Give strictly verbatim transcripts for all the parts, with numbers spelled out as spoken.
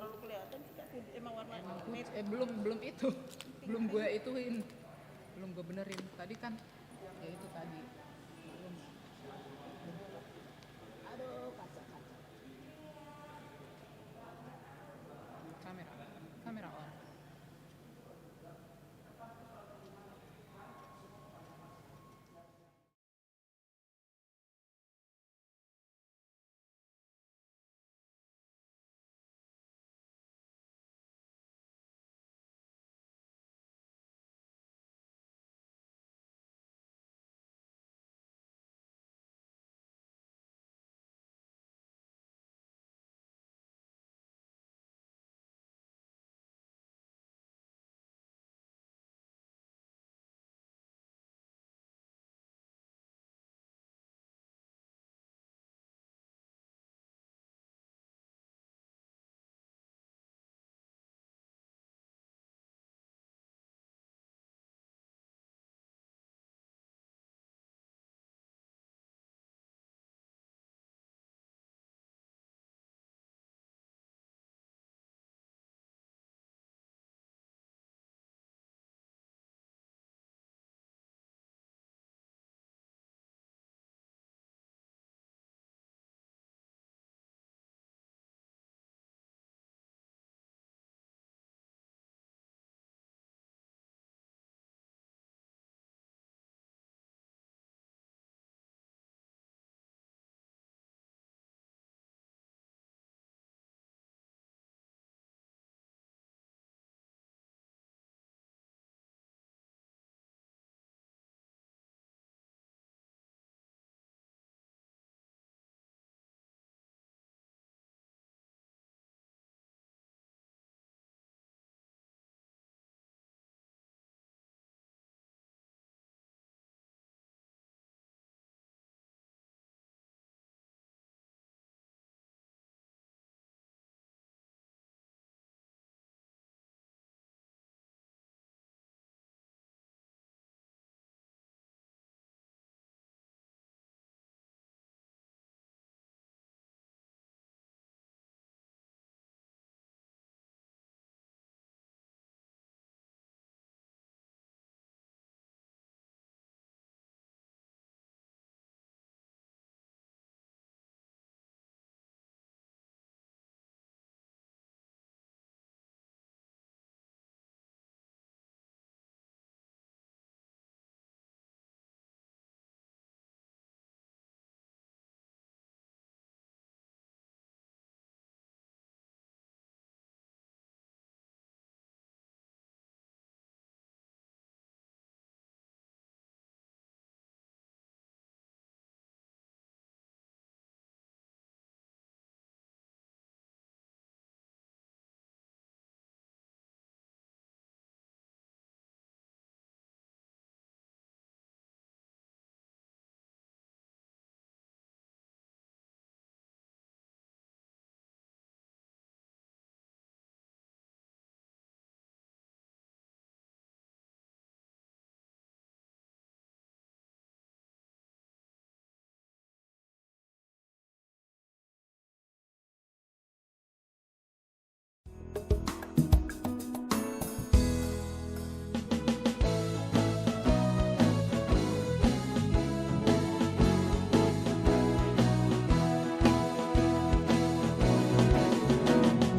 Kelihatan tidak tuh, emang warna. Emang put-, eh, belum, belum itu. Belum gue ituin. Belum gue benerin. Tadi kan, ya itu tadi. Belum. Aduh, kaca, kaca. Kamera. Kamera on.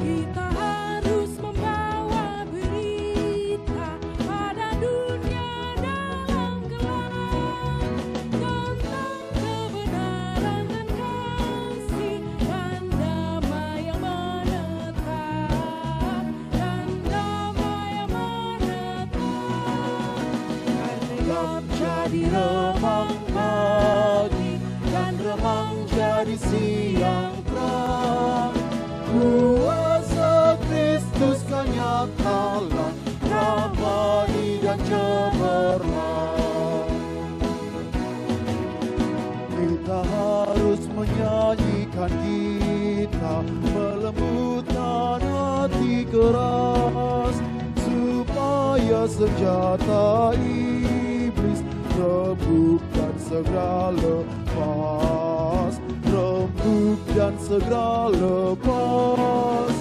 Kita harus membawa berita pada dunia dalam gelap tentang kebenaran dan kasih dan damai yang menetap, dan damai yang menetap. Gelap jadi remang bagi, dan remang jadi siang terang. Kuasa Kristus kan nyatalah, damai dan cemerlang. Kita harus menyanyikan, kita melembutkan hati keras, supaya senjata iblis rembuk dan segera lepas, rembuk dan segera lepas.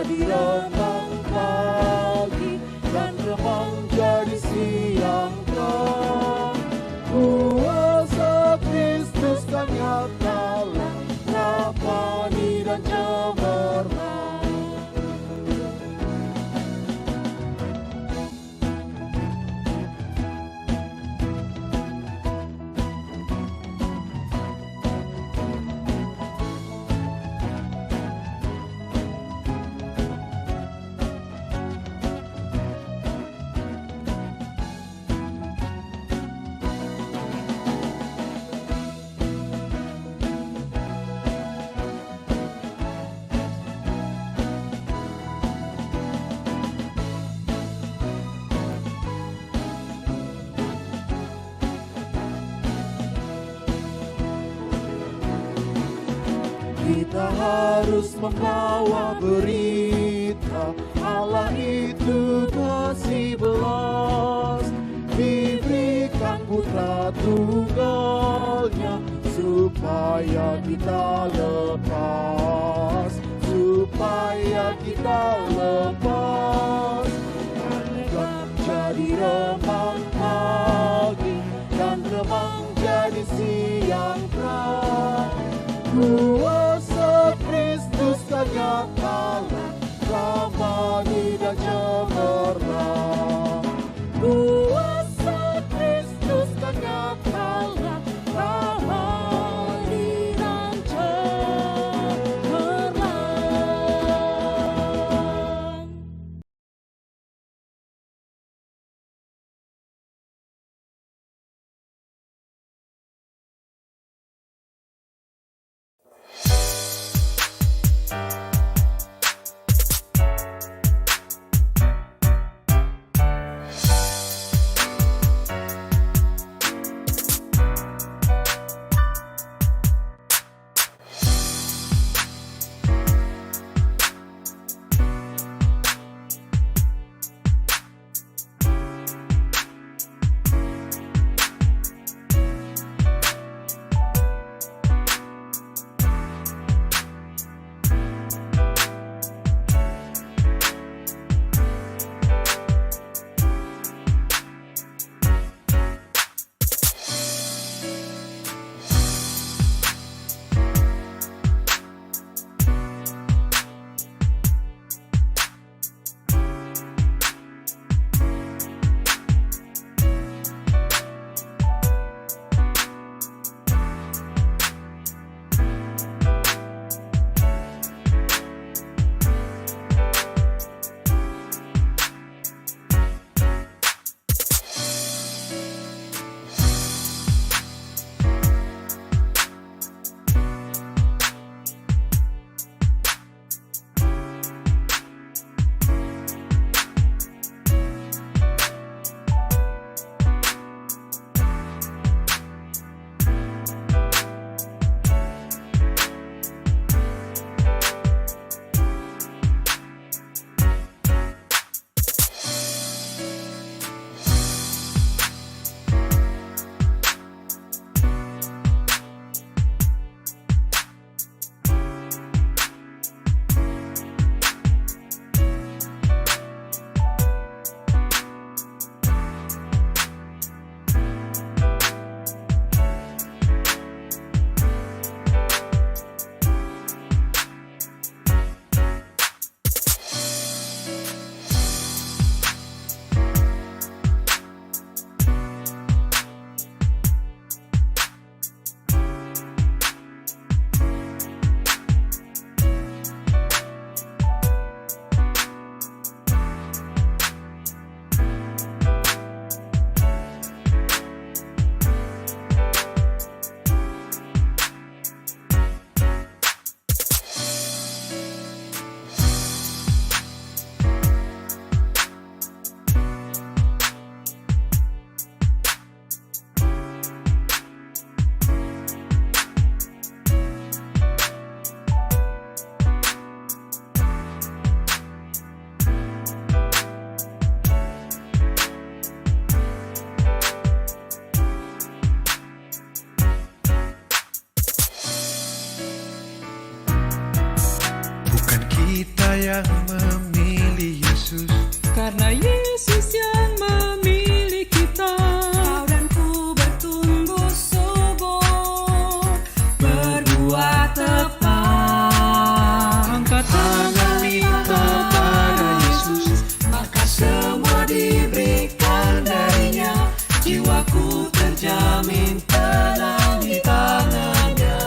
Di remang pagi dan remang jadi siang terang. Kuasa Kristus kan nyata, lamani dan cemerlang. Kita harus membawa berita Allah itu kasih belas, diberikan Putra Tunggalnya supaya kita lepas, supaya kita lepas. Anggap jadi remang pagi dan remang jadi siang terang. Kuasa Kristus kan nyata, lamani dan cemerlang. Kuasa Kristus kan nyata, lamani dan cemerlang. Kita yang memilih Yesus. Karena Yesus yang memilih kita. Kau dan ku bertumbuh subur, berbuat tepat. Angkat tangan kita pada Yesus, maka semua diberikan darinya. Jiwaku terjamin tenang di tangannya.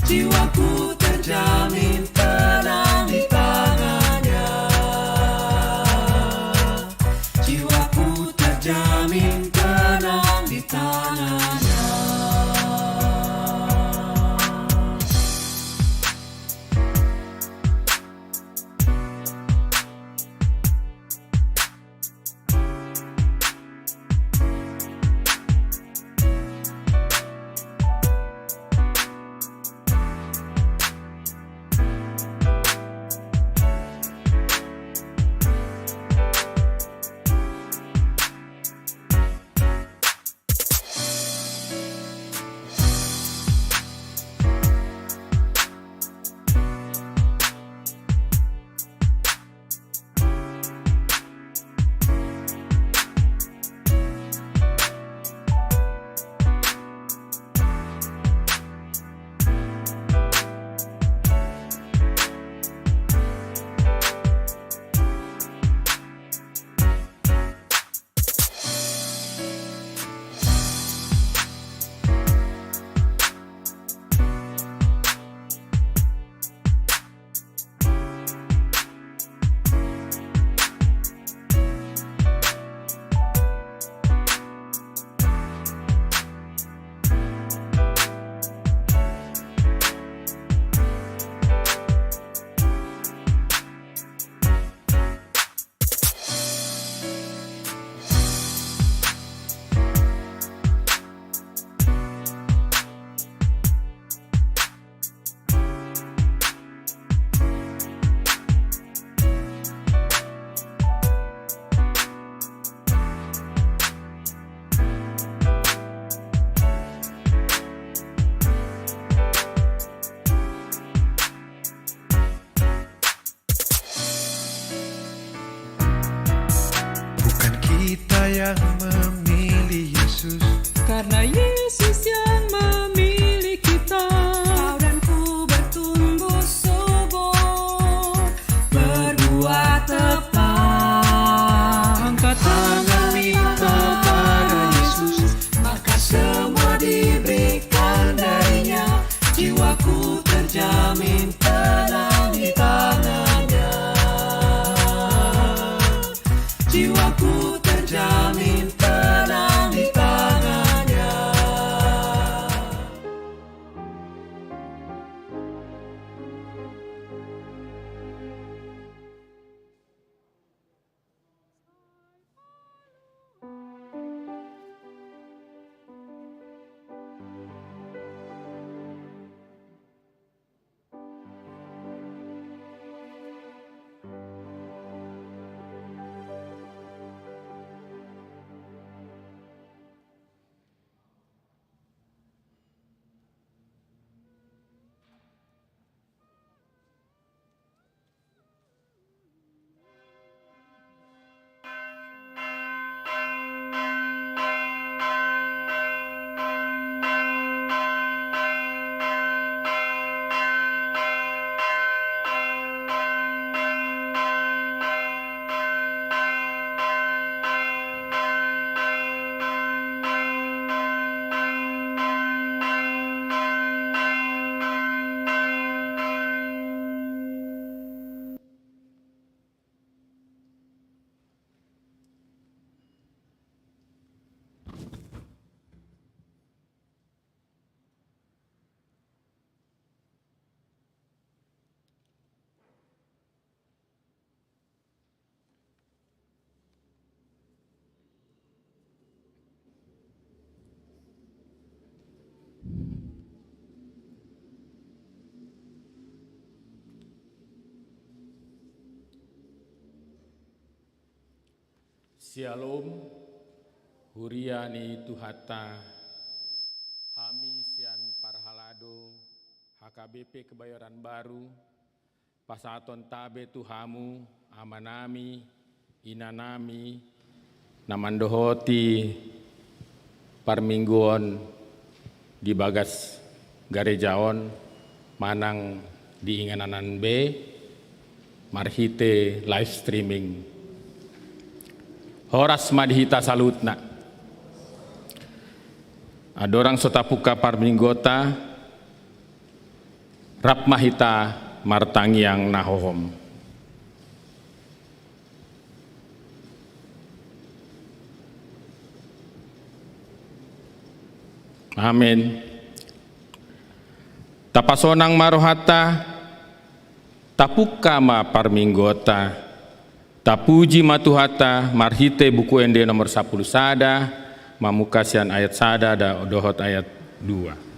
Jiwaku terjamin tenang di tangannya. Jiwaku terjamin tenang di tangannya. Bukan kita yang memilih Yesus. Karena Yesus yang memilih kita. Kau dan ku bertumbuh subur, berbuat tepat. Angkat tangan kita pada Yesus, maka semua diberikan darinya. Jiwaku terjamin tenang di tangannya. Jiwaku terjamin tenang di tangannya. Syalom, huria ni Tuhanta, hami sian parhalado H K B P Kebayoran Baru, pasahaton tabe tu hamu, amanami, inanami, na mandohoti parmingguon di bagas gareja on, manang di inganan be, marhite live streaming. Horas ma di hita saluhutna. Andorang so tapungka parmingguonta, rap ma hita martangiang na hohom. Amen. Tapasonang ma rohanta, tapungka ma parmingguonta, tapuji ma Tuhanta marhite Buku Ende nomor sampulu sada, mamungka sian ayat sada da-, dohot ayat dua.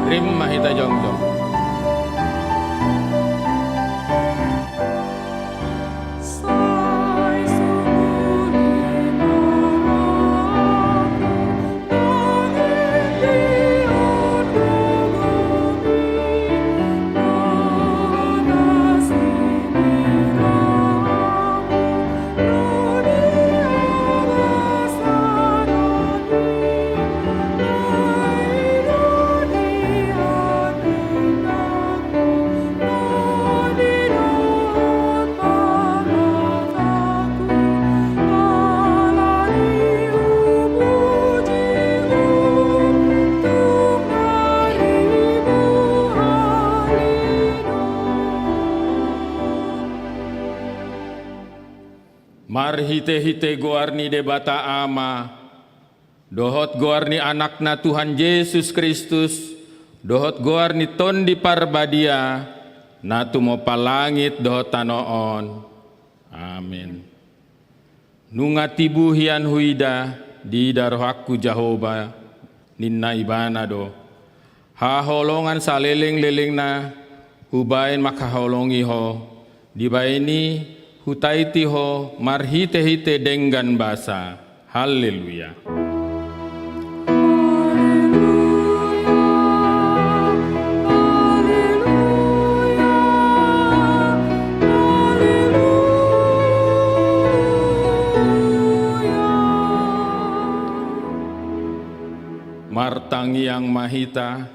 Rap ma hita jongjong. Marhitehite goar ni Debata Ama, dohot goar ni Anakna Tuhan Jesus Kristus, dohot goar ni Tondi Parbadia, na tumompa langit dohot tano on. Amen. Nunga tibu hian huida, diida rohangku Jahowa, ninna Ibana do. Haholongan salelenglelengna hubaen mangkaholongi ho, dibaen i hutaiti ho marhitehite denggan basa. Haleluya. Martangiang ma hita.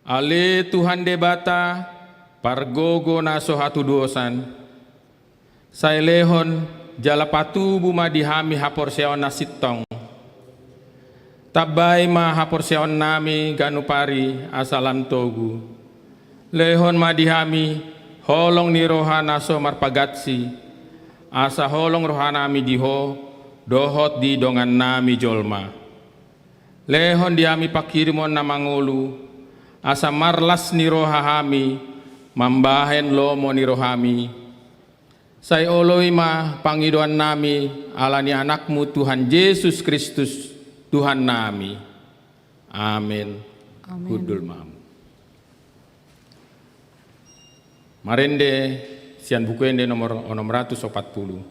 Ale Tuhan Debata, pargogo na so hatudosan, sai lehon jala patubu ma di hami haporseaon na sintong. Tambai ma haporseaonnami ganup ari asa lam togu. Lehon ma di hami holong ni roha na so marpagansi, asa holong rohanami di Ho dohot di dongannami jolma. Lehon di hami panghirimon na mangolu, asa marlas ni roha hami mambahen lomo ni rohami. Sai oloi ma pangidoannami ala ni Anakmu Tuhan Jesus Kristus, Tuhannami. Amen. Amen. Hundul ma hamu. Marende sian Buku Ende nomor onom ratus opat pulu.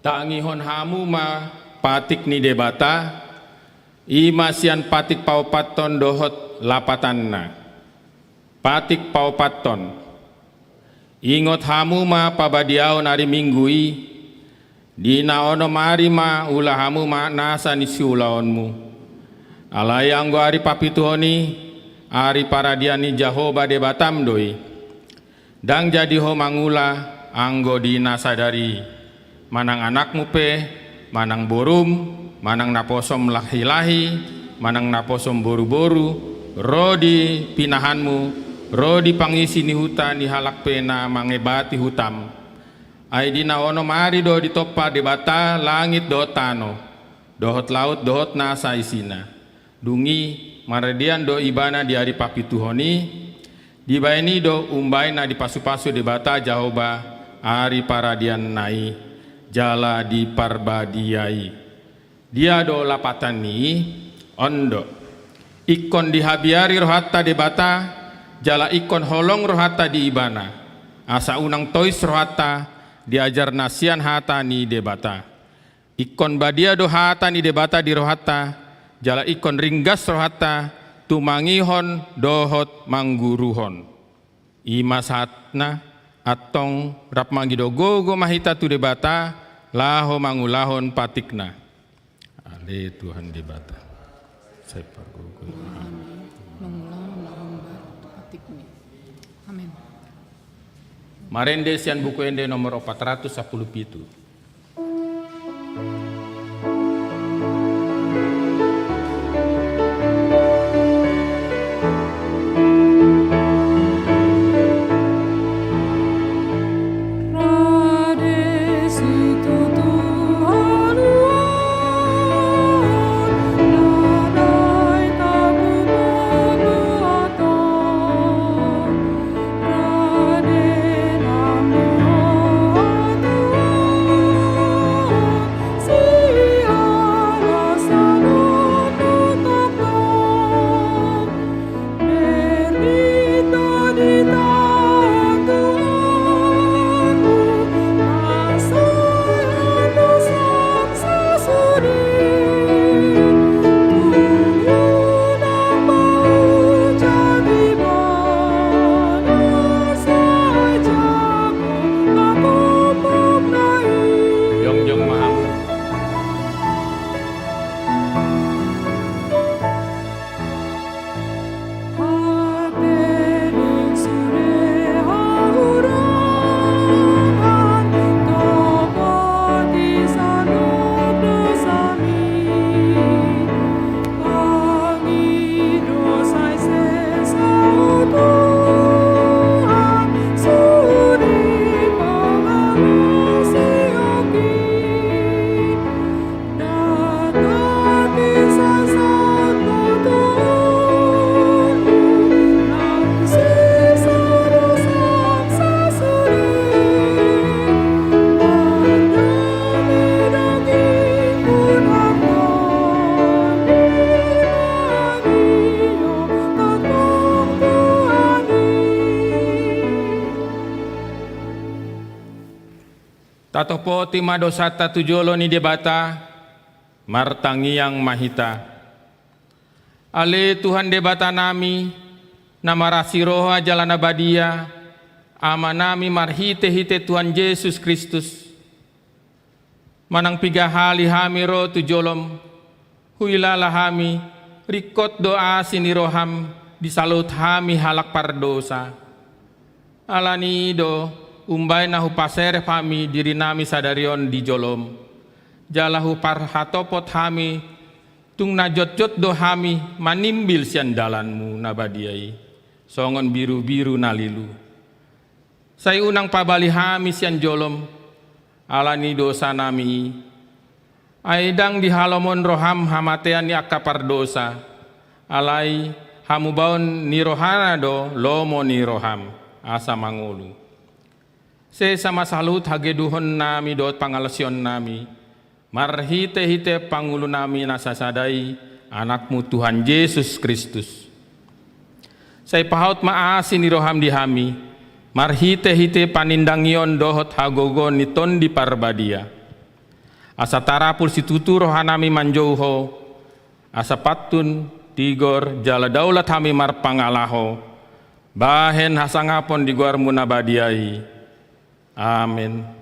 Tangihon hamu ma patik ni Debata, i ma sian patik paopathon dohot lapatanna. Patik paopathon. Ingot hamu ma pabadiaon ari Minggu i, di na onom ari ma ula hamu ma nasa ni siulaonmu. Alai anggo ari papituhon i, ari paradian ni Jahowa Debatam do i. Ndang jadi ho mangula anggo di na sadari i, manang anakmu pe, manang borum, manang naposom lahilahi, manang naposom boruboru, ro di pinahanmu, ro di pangisi ni huta ni halak pe na mangebati hutam. Ai di na onom ari do ditompa Debata langit dohot tano, dohot laut dohot nasa isina. Dung i maradian do Ibana di ari papituhon i. Dibahen i do umbahen na dipasupasu Debata Jahowa ari paradianna i jala diparbadia i. Dia do lapatan ni i? On do: Ingkon dihabiari rohanta Debata, jala ingkon holong rohanta di Ibana, asa unang tois rohanta di ajar na sian hata ni Debata. Ingkon badia do hata ni Debata di rohanta, jala ingkon ringgas rohanta tumangihon dohot mangguruhon. I ma sahatna. Antong rap mangido gogo ma hita tu Debata, laho mangulahon patikna. Ale Tuhan Debata, sai pargogo. Mangulahon na hombar tu patikmi. Amen. Marende sian Buku Ende nomor opat ratus sampulu pitu. Jongjong ma hamu. Tatopoti ma dosanta tu jolo ni Debata, martangiang ma hita. Ale Tuhan Debatanami, na marasi roha jala na badia, Amanami marhitehite Tuhan Jesus Kristus, manang piga hali hami ro tu jolom, huilala hami, ringkot do asi ni roham di saluhut hami halak pardosa. Alani i do, umbahen na hupaserep hami dirinami sadari on di jolom, jala huparhatopot hami, tung na jotjot do hami manimbil sian dalanmu na badia i, songon birubiru na lilu. Sai unang pabali hami sian jolom, alani dosanami i. Ai ndang dihalomohon roham hamatean ni angka pardosa, alai hamubaon ni rohana do lomo ni roham, asa mangolu. Sesa ma saluhut hageduhonnami dohot pangalaosionnami, marhitehite pangulunami na sasada i, Anakmu Tuhan Jesus Kristus. Sai pasaut ma asi ni roham di hami, marhitehite panindangion dohot hagogoon ni Tondi Parbadia. Asa tarapul situtu rohanami manjou Ho, asa pantun, tigor, jala daulat hami marpangalaho, bahen hasangapon di goarMu na badia i. Amen.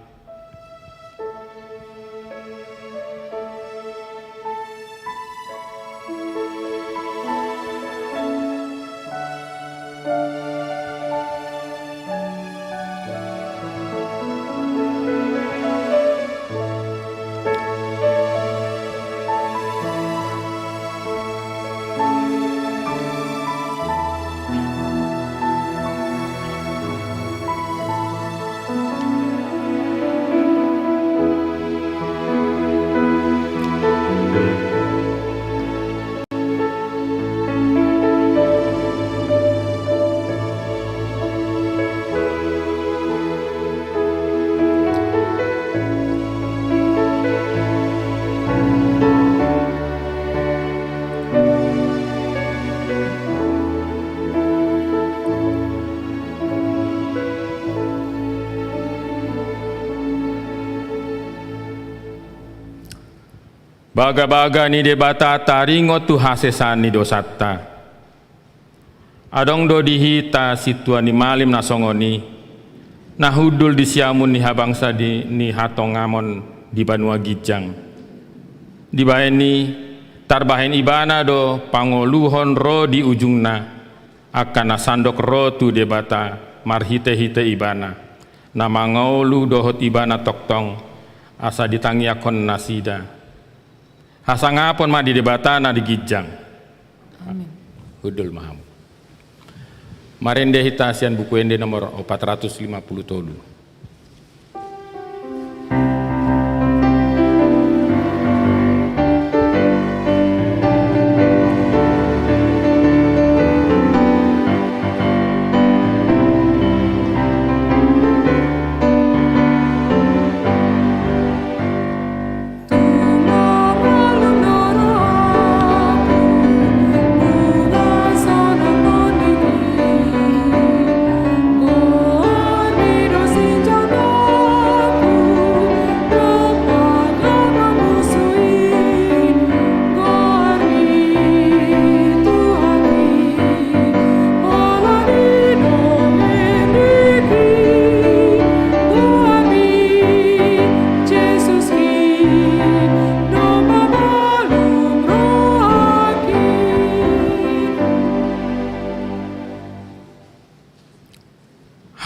Bagabaga ni Debata taringot tu hasesaan ni dosanta. Adong do di hita sintua ni malim na songon i, na hundul di siamun ni habangsa di, ni hatongamon di banua ginjang. Dibahen i, tarbahen ibana do pangoluhon ro di ujungna, angka na sandok ro tu Debata marhitehite ibana, na mangolu dohot ibana tongtong, asa ditangiangkon nasida. Hasangapon ma di Debata na di ginjang. Amin. Hundul ma hamu. Marende hita sian Buku Ende nomor opat ratus lima puluh tolu.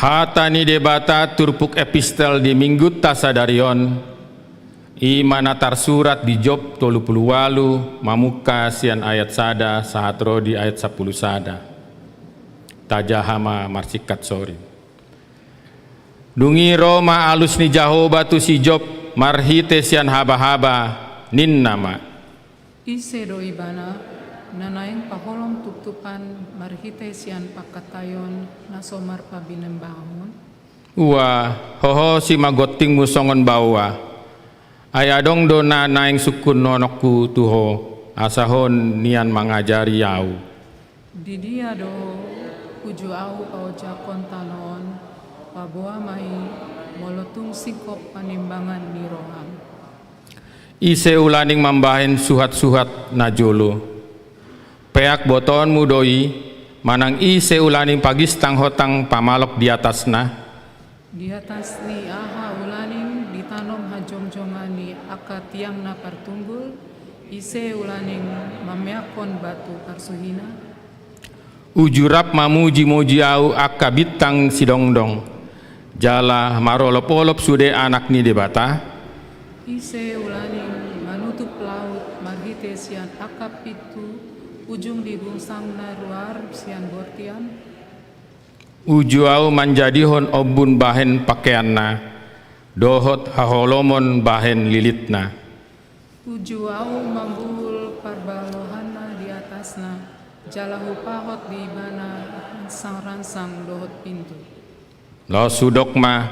Hata ni Debata turpuk epistel di Minggunta sadari on, i ma na tarsurat di Job tolu pulu ualu, mamungka sian ayat sada sahat ro di ayat sampulu sada. Tajaha ma marsingkat sorin. Dung i ro ma alus ni Jahowa tu si Job marhite sian habahaba, ninna ma: Ise do ibana, na naeng paholom tuptupan marhite sian pangkataion na so marpabinambahon? Ua, hohosi ma gontingmu songon baoa. Ai adong do na naeng sungkunononku tu ho, asa ho nian mangajari ahu. Di dia do uju ahu paojakhon tano on? Paboa ma i, molo tung singkop panimbangan ni roham. Ise ulaning mambahen suhatsuhat na jolo? Peak botoonmu do i, manang ise ulaning pagistang hotang pamalok di atasna? Di atas ni aha ulaning ditanom hajongjongan ni angka tiang na partunggul? Ise ulaning mameakkon batu parsuhina? Uju rap mamujimoji ahu angka bintang sidongdong, jala marolopolop sude anak ni Debata? Ise ulaning manutup laut marhite sian angka pintu, ujung digungsangna ruar sian bortian? Uju ahu manjadihon ombun bahen pakeanna, dohot haholomon bahen lilitna. Uju ahu mambuhul parbalohanna di atasna, jala hupahot di ibana ransangransang dohot pintu. Laos hudok ma,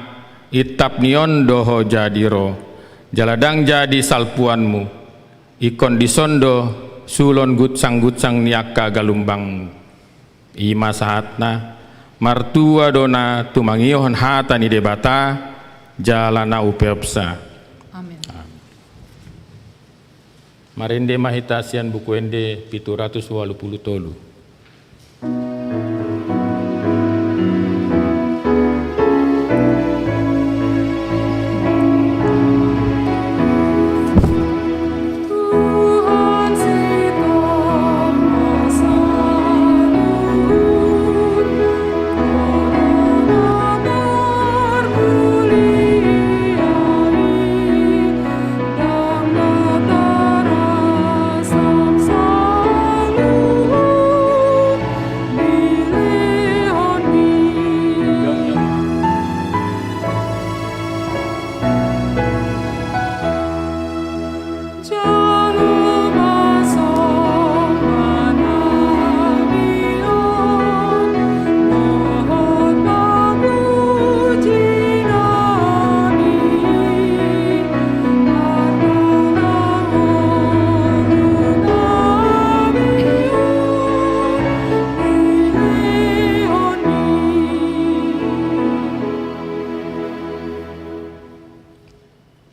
intap ni on do ho jadi ro, jala ndang jadi salpuanmu. Ingkon dison do sulon gunsanggunsang ni angka galumbangmu. I ma sahatna, martua do na tumangihon hata ni Debata, jala na umpeopsa. Amen. Amen. Marende ma hita sian Buku Ende pitu ratus ualu pulu tolu.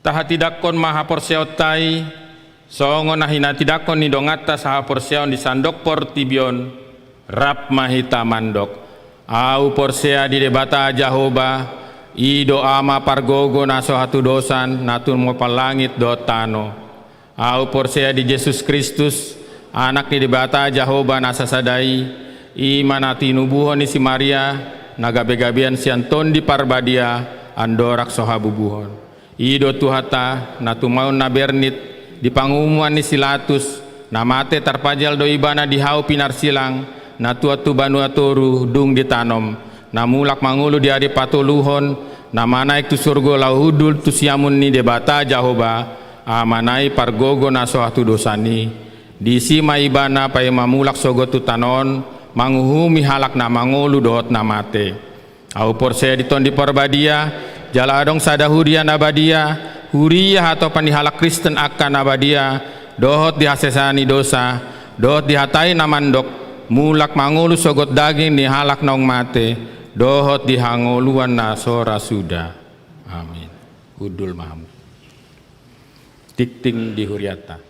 Tahatindangkon ma haporseaonta i, songon na hinatindangkon ni donganta sahaporseaon di sandok portibi on, rap ma hita mandok. Ahu porsea di Debata Jahowa, i do Ama pargogo na so hatudosan, na tumompa langit dohot tano. Ahu porsea di Jesus Kristus, Anak ni Debata Jahowa na sasada i, i ma na tinubuhon ni si Maria, na gabegabean sian Tondi Parbadia, andorang so habubuhon. I do Tuhanta, na tumaon na bernit, di pangumuan ni si Latus, na mate tarpajal do Ibana di hau pinarsilang, na tuat tu banua toru, dung ditanom, na mulak mangolu di ari patoluhon, na manaek tu surgo laho hundul tu siamun ni Debata Jahowa, Amana i pargogo na so hatudosan i. Disi ma Ibana paima mulak sogot tu tano on, manguhumi halak na mangolu dohot na mate. Ahu porsea di Tondi Parbadia, jala adong sada huria na badia, huria hatopan ni halak Kristen angka na badia, dohot di hasesaan ni dosa, dohot di hata i na mandok, mulak mangolu sogot daging ni halak naung mate, dohot di hangoluan na so ra suda. Amin. Hundul ma hamu. Tingting di hurianta.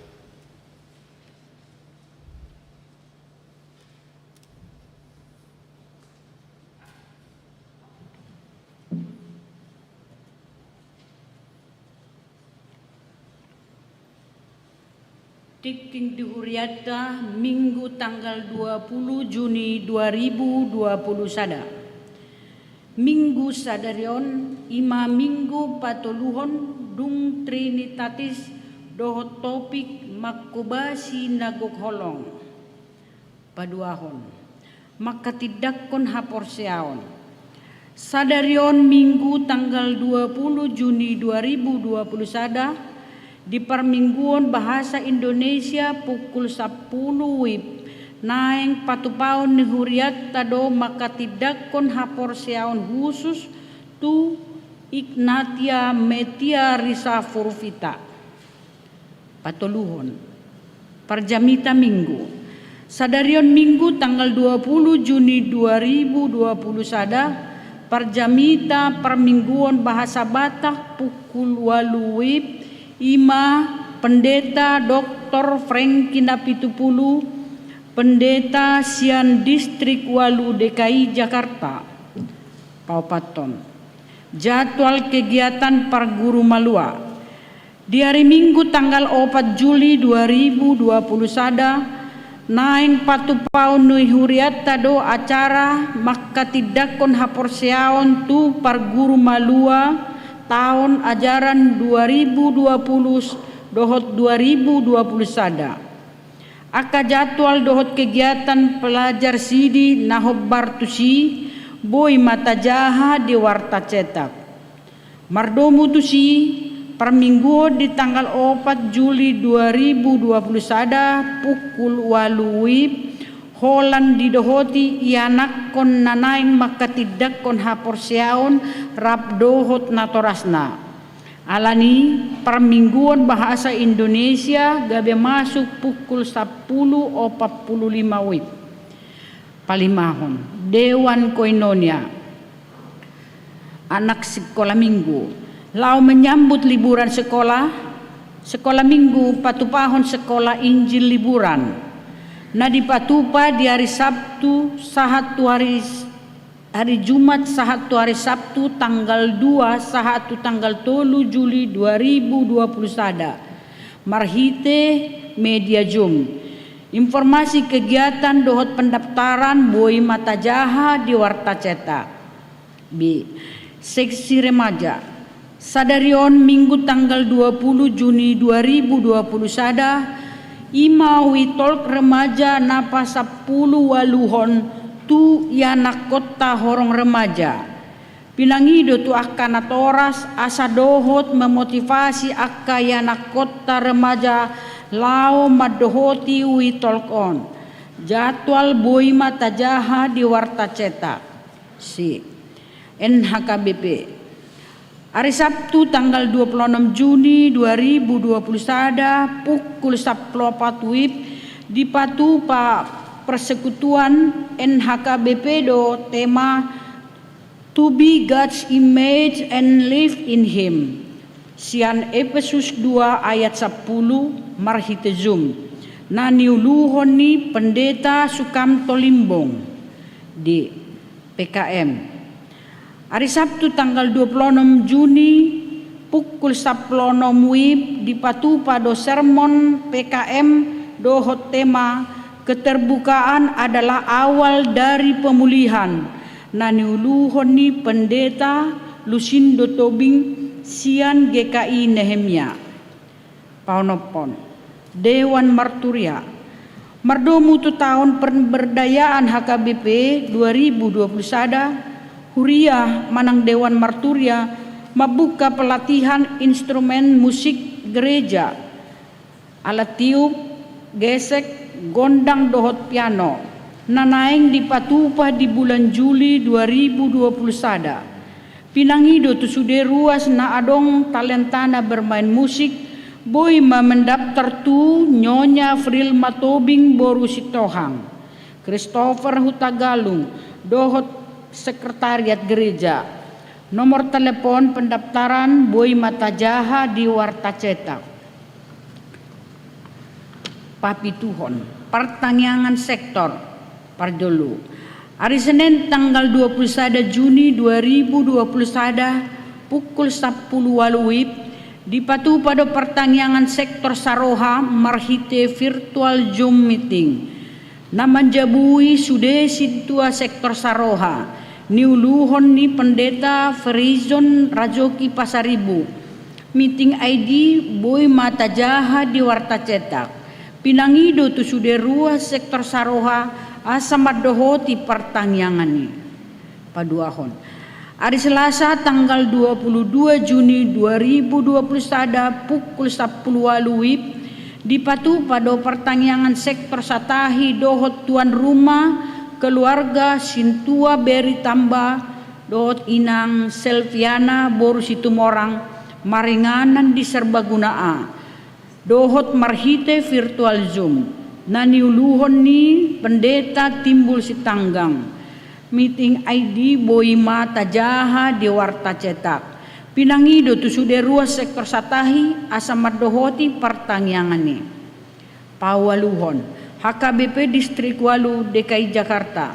Tingting di hurianta, Minggu tanggal dua puluh Juni dua ribu dua puluh sada. Minggu sadari on i ma Minggu patoluhon dung Trinitatis dohot topik mangkobasi na gok holong. Paduahon, mangkatindangkon haporseaon. Sadari on Minggu tanggal dua puluh Juni dua ribu dua puluh sada, di parmingguon bahasa Indonesia pukul sampulu wib, naeng patupaon ni hurianta do mangkatindangkon haporseaon husus tu Ignatia Metia Risa Furfita. Patoluhon, parjamita Minggu. Sadari on Minggu tanggal dua puluh Juni dua ribu dua puluh sada, parjamita parmingguon bahasa Batak pukul ualu wib, i ma Pendeta Doktor Franky Napitupulu, Pendeta sian Distrik ualu D K I Jakarta. Paopathon, jadwal kegiatan parguru malua. Di ari Minggu tanggal opat Juli dua ribu dua puluh sada, naeng patupaon ni hurianta do acara mangkatindangkon haporseaon tu parguru malua taon ajaran dua ribu dua puluh dohot dua ribu dua puluh sada. Angka jadwal dohot kegiatan pelajar sidi na hombar tusi, boi ma tajaha di warta cetak. Mardomu tusi, parmingguon di tanggal opat Juli dua ribu dua puluh sada pukul ualu wib, holan didohoti ianakhon na naeng mangkatindangkon haporseaon rap dohot natorasna. Alani parmingguon bahasa Indonesia gabe masuk pukul sampulu opat pulu lima wib. Palimahon, Dewan Koinonia. Anak sikola Minggu. Laho menyambut liburan sekolah, Sekolah Minggu, patupahon sekolah Injil liburan na dipatupa di hari Sabtu sahat tu hari, hari Jumat sahat tu hari Sabtu tanggal dua sahat tu tanggal tolu Juli dua ribu dua puluh sada, marhite media Zoom. Informasi kegiatan dohot pendaftaran boi ma tajaha di warta cetak. B. Seksi remaja. Sadari on Minggu tanggal dua puluh Juni dua ribu dua puluh sada, i ma We Talk remaja na pasampulu ualuhon tu ianakkonta horong remaja. Pinangido tu angka natoras asa dohot memotivasi angka ianakkonta remaja laho mandohoti We Talk on. Jadwal boi ma tajaha di warta cetak. C. N H K B P. Hari Sabtu tanggal dua puluh enam Juni dua ribu dua puluh sada, pukul sampulu opat W I B, dipatupa persekutuan N H K B P do tema To be God's image and live in Him. Sian Efesus dua ayat sampulu, marhite Zoom, na niuluhon ni Pendeta Sukamto Limbong. D. P K M. Hari Sabtu tanggal dua puluh enam Juni, pukul sampulu onom W I B, dipatupa do sermon P K M dohot tema Keterbukaan Adalah Awal dari Pemulihan, na niuluhon ni Pendeta Lusindo Tobing sian G K I Nehemia. Paonomhon, Dewan Marturia. Mardomu tu taon pemberdayaan H K B P dua ribu dua puluh sada, huria manang Dewan Marturia mambuka pelatihan instrumen musik gereja, alat tiup, gesek, gondang dohot piano, na naeng dipatupa di bulan Juli dua ribu dua puluh sada. Pinangido tu sude ruas na adong talentana bermain musik, boi ma mendaftar tu Nyonya Frilma Tobing boru Sitohang, Christopher Hutagalung, dohot sekretariat gereja. Nomor telepon pendaftaran boi ma tajaha di warta cetak. Papituhon, partangiangan sektor. Parjolo, hari Senin tanggal dua puluh sada Juni dua ribu dua puluh sada, pukul sampulu ualu W I B, dipatupa do partangiangan sektor saroha marhite virtual Zoom meeting. Na manjabui sude sintua sektor saroha, niuluhon ni Pendeta Ferizon Rajoki Pasaribu. Meeting I D boi ma tajaha di warta cetak. Pinangido tu sude ruas sektor saroha asa mandohoti partangiangan i. Paduahon, hari Selasa tanggal dua puluh dua Juni dua ribu dua puluh sada pukul sampulu ualu W I B, dipatupa do partangiangan sektor Satahi dohot tuan rumah keluarga sintua Beri Tamba dohot inang Selviana boru Situmorang maringanan di Serbaguna A dohot marhite virtual Zoom, na niuluhon ni Pendeta Timbul Sitanggang. Meeting I D boi ma tajaha di warta cetak. Pinangido tu sude ruas sektor Satahi asa mandohoti partangiangan i. Paualuhon, H K B P Distrik ualu D K I Jakarta.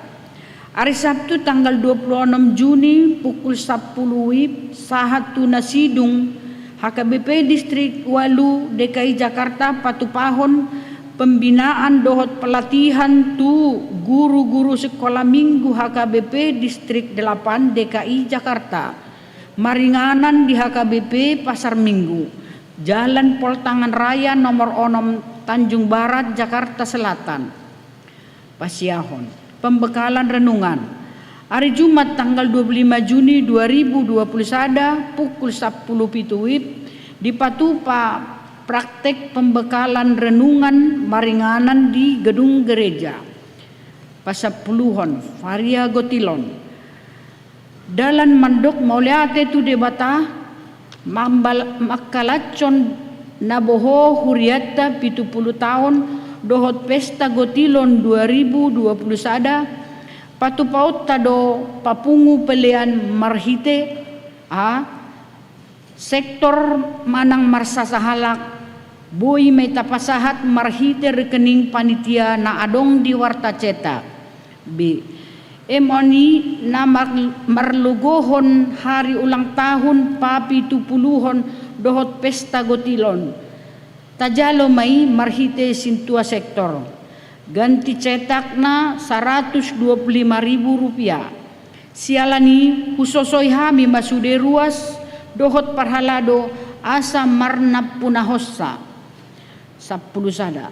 Hari Sabtu tanggal dua puluh onom Juni pukul sampulu W I B sahat tu na sidung, H K B P Distrik ualu D K I Jakarta patupahon pembinaan dohot pelatihan tu guru-guru sekolah minggu H K B P Distrik delapan D K I Jakarta, maringanan di H K B P Pasar Minggu, Jalan Pol Tangan Raya nomor onom, Tanjung Barat, Jakarta Selatan. Pasiahon, pembekalan renungan. Hari Jumat tanggal dua puluh lima Juni dua ribu dua puluh sada pukul sampulu pitu W I B, dipatupa praktek pembekalan renungan maringanan di gedung gereja. Pasampuluhon, Varia Gotilon. Dalan mandok mauliate tu Debata, mambal-, mangkalashon na boho hurianta pitu pulu taon dohot pesta Gotilon dua ribu dua pulu sada, patupaonta do papungu pelean marhite, a, sektor manang marsasahalak Boi ma i tapasahat marhite rekening panitia na adong di warta cetak. B. Amount i na mar-, marlogohon hari ulang tahun papitupuluhon dohot pesta gotilon. Tajalo ma i marhite sintua sektor. Ganti cetakna saratus dua puluh lima ribu rupiah. Siala ni i husosoi hami ma sude ruas dohot parhalado asa marnampunahonsa. Sampulu sada.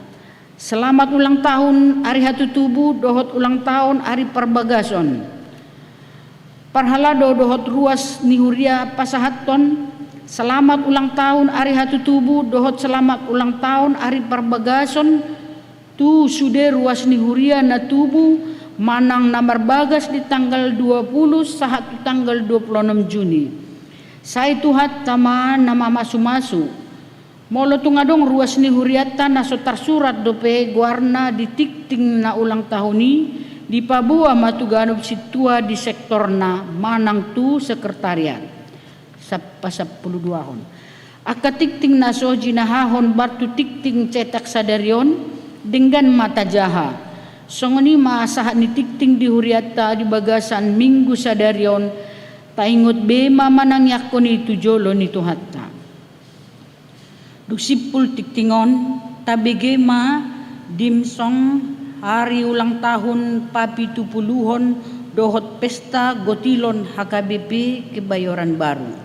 Selamat ulang tahun ari hatutubu dohot ulang tahun ari parbagason. Parhalado dohot ruas ni huria pasahathon selamat ulang tahun ari hatutubu dohot selamat ulang tahun ari parbagason tu sude ruas ni huria na tubu manang na marbagas di tanggal dua puluh sahat tu tanggal dua puluh onom Juni. Sai Tuhanta ma na mamasumasu. Molo tung adong ruas ni hurianta na so tarsurat dope goarna di tingting na ulang tahun i, dipaboa ma tu ganup sintua di sektorna manang tu sekretariat. Sap-, pasampuluduahon. Angka tingting na so jinahahon bar tu tingting cetak sadari on, denggan ma tajaha. Songon i ma sahat ni tingting di hurianta di bagasan minggu sadari on, taingot be ma manangiangkon i tu jolo ni Tuhanta. Dung simpul tingting on, tabege ma dimsong hari ulang tahun papitupuluhon dohot pesta gotilon H K B P Kebayoran Baru.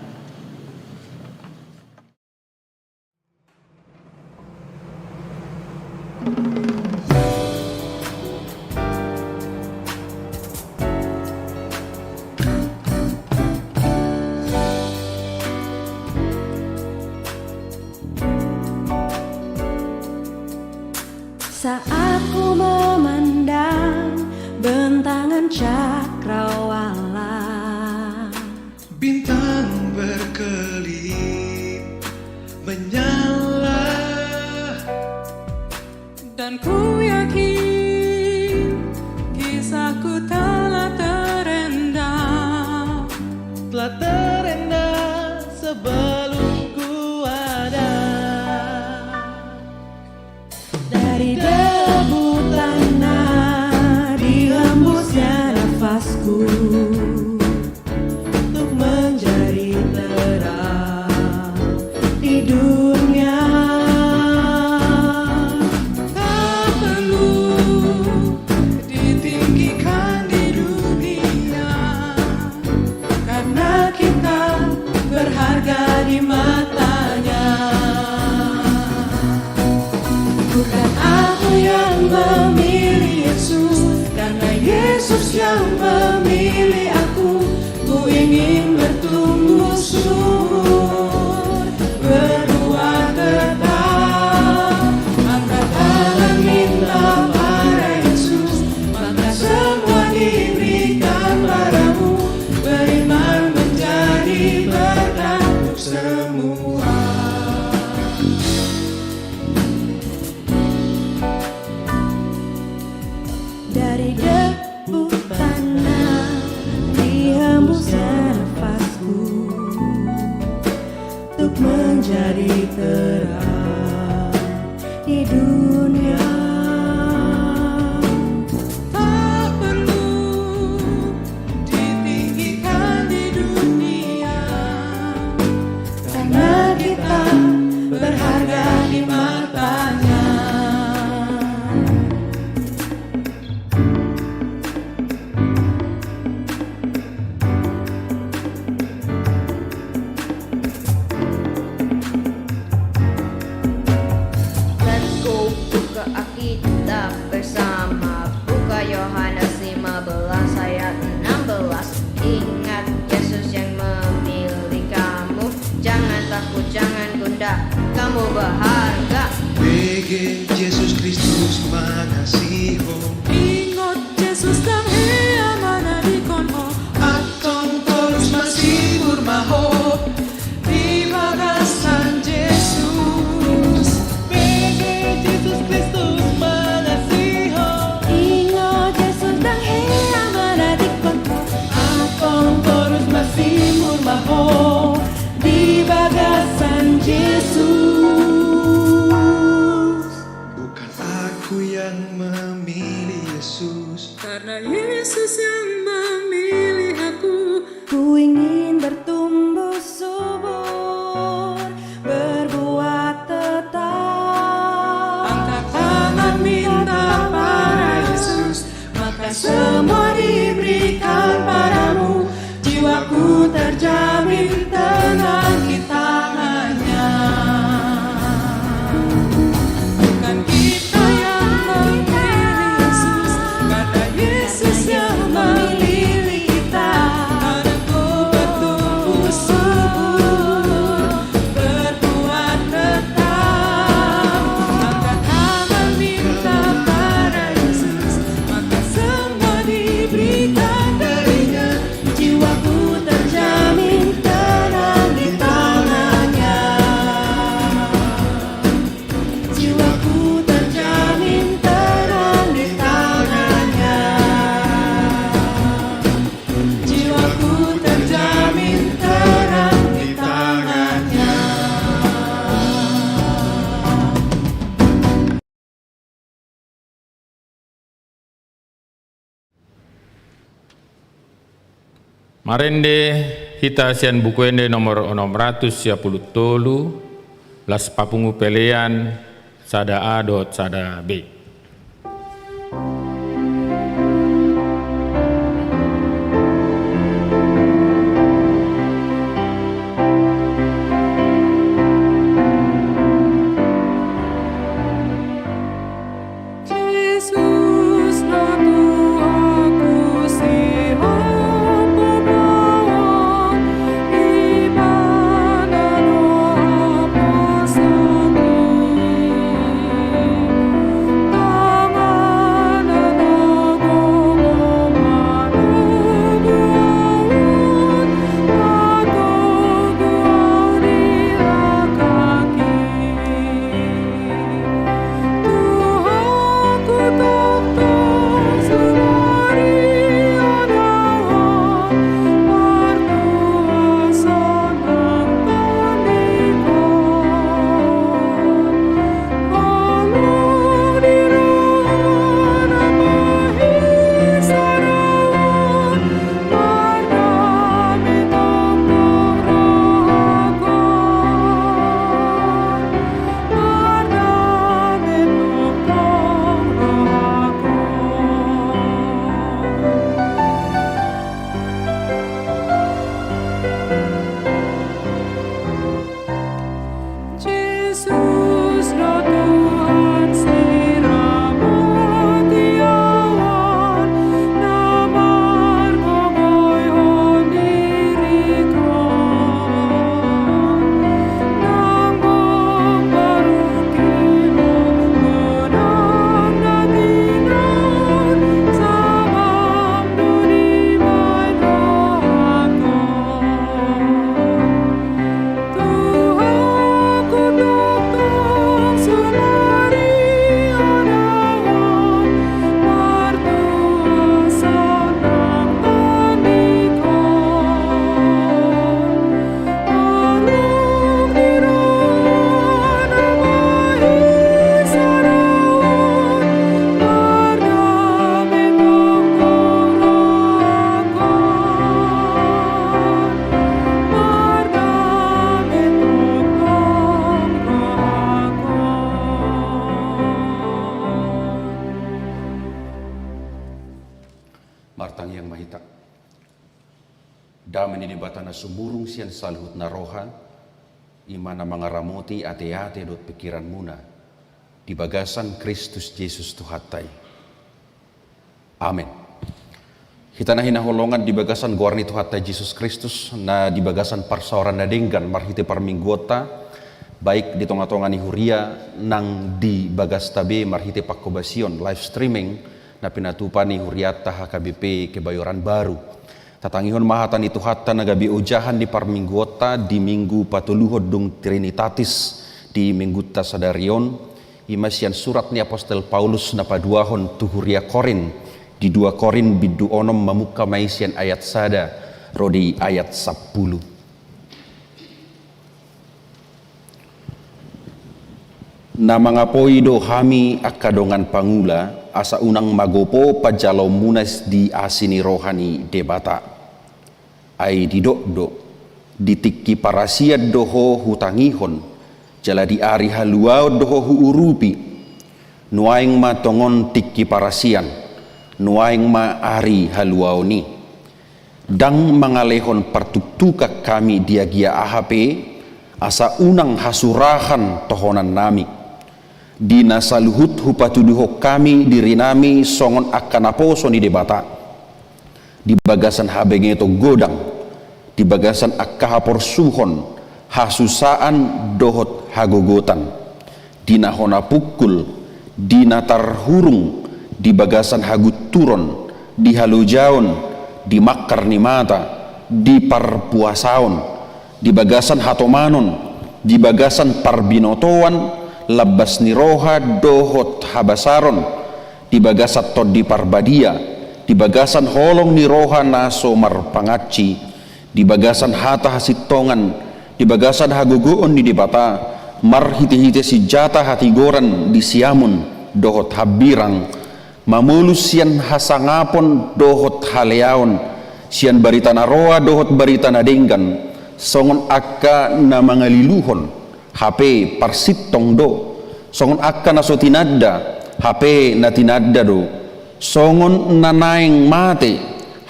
Saat ku memandang bentangan cakrawala, bintang berkelip menyala. Dan ku yakin kisahku telah terendam. Telah terendam sebelum ku ada. Dari debu tanah dihembusnya nafasku untuk menjadi terang di dunia. Tak perlu ditinggikan di dunia, karena kita berharga di mata-Nya. Bukan aku yang memilih Yesus, karena Yesus yang memilih aku. Ku ingin bertumbuh subur, berbuah tetap. Angkat tangan minta pada Yesus, maka semua diberikan padamu. Beriman menjadi berkat untuk semua. Dari debu tanah dihembusnya nafasku untuk menjadi terang di dunia. Tak perlu ditinggikan di dunia, karena kita berharga di mata-Nya. Let's go, buka Alkitab bersama, buka Yohanes lima belas ayat enam belas. Ingat Yesus yang memilih kamu. Jangan takut, jangan gundah, kamu berharga. Bege Jesus Kristus mangasihi ho. Ingot Jesus ndang hea manadingkon ho. Antong torus masibur ma ho di bagasan Jesus. Bege Jesus Kristus mangasihi ho. Ingot Jesus ndang hea manadingkon ho. Antong torus masibur ma ho di bagasan Jesus. Marende hita sian Buku Ende nomor onom ratus sia pulu tolu, Las Papungu Pelean sada A dohot sada B. Martangiang ma hita. Dame ni Debata na sumurung sian saluhutna roha, i ma na mangaramoti ateate dohot pingkiranmuna di bagasan Kristus Jesus Tuhanta i. Amen. Hita na hinaholongan di bagasan goar ni Tuhanta Jesus Kristus, na di bagasan parsaoran na denggan marhite parmingguonta, baik di tongatonga ni huria nang di bagasta be marhite panghobasion live streaming na pinatupa ni hurianta H K B P Kebayoran Baru. Tatangihon ma hata ni Tuhanta na gabe ojahan ni parmingguonta di Minggu patoluhon dung Trinitatis di minggunta sadari on, i ma sian surat ni apostel Paulus na paduahon tu huria Korint, di dua Korint bindu onom, mamungka ma i sian ayat sada ro di ayat sampulu. Na mangapoi do hami angka dongan pangula, asa unang magopo panjaloonmuna di asi ni roha ni Debata. Ai didok do, di tingki parasian do ho hutangihon, jala di ari haluaon do ho huurupi. Nuaeng ma tongon tingki parasian, nuaeng ma ari haluaon i. Ndang mangalehon partuktukan hami di agia aha pe, asa unang hasurahan tohonannami. Di na saluhut hupatuduhon hami dirinami songon angka naposo ni Debata, di bagasan habengeton godang, di bagasan angka haporsuhon, hasusaan dohot hagogotan, di na hona pungkul, di na tarhurung, di bagasan hagunturon, di halojaon, di mangkar ni mata, di parpuasaon, di bagasan hatomanon, di bagasan parbinotoan, lambas ni roha dohot habasaron, di bagasan Tondi Parbadia, di bagasan holong ni roha na so marpangansi, di bagasan hata hasintongan, di bagasan hagogoon ni Debata, marhitehite sinjata hatigoran di siamun dohot hambirang, mamolus sian hasangapon dohot haleaon, Sian barita na roa dohot barita na denggan, songon angka na mangaliluhon, hape parsintong do, songon angka na so tinanda, hape na tinanda do, songon na naeng mate,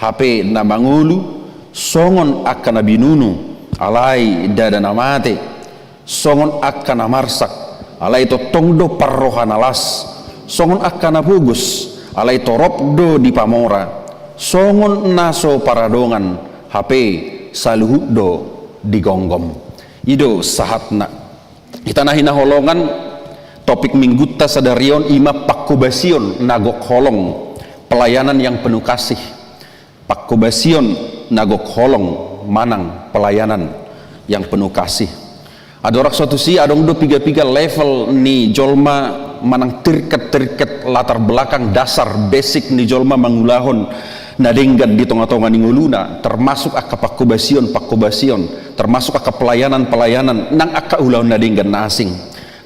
hape na mangolu, songon angka na binunu, alai ndada na mate, songon angka na marsak, alai tongtong do parroha na las, songon angka na pogos, alai torop do dipamora, songon na so paradongan, hape saluhut do digomgom. I do sahatna. Hita na hinaholongan, topik minggunta sadari on i ma panghobasion na gok holong, pelayanan yang penuh kasih. Panghobasion na gok holong manang pelayanan yang penuh kasih. Andorang so tusi, adong do piga-piga level ni jolma manang tingkat-tingkat latar belakang dasar, basic ni jolma mangulahon na denggan di tonga-tonga ni ngoluna, termasuk angka panghobasion-panghobasion, termasuk angka pelayanan-pelayanan nang angka ulaon na denggan na asing.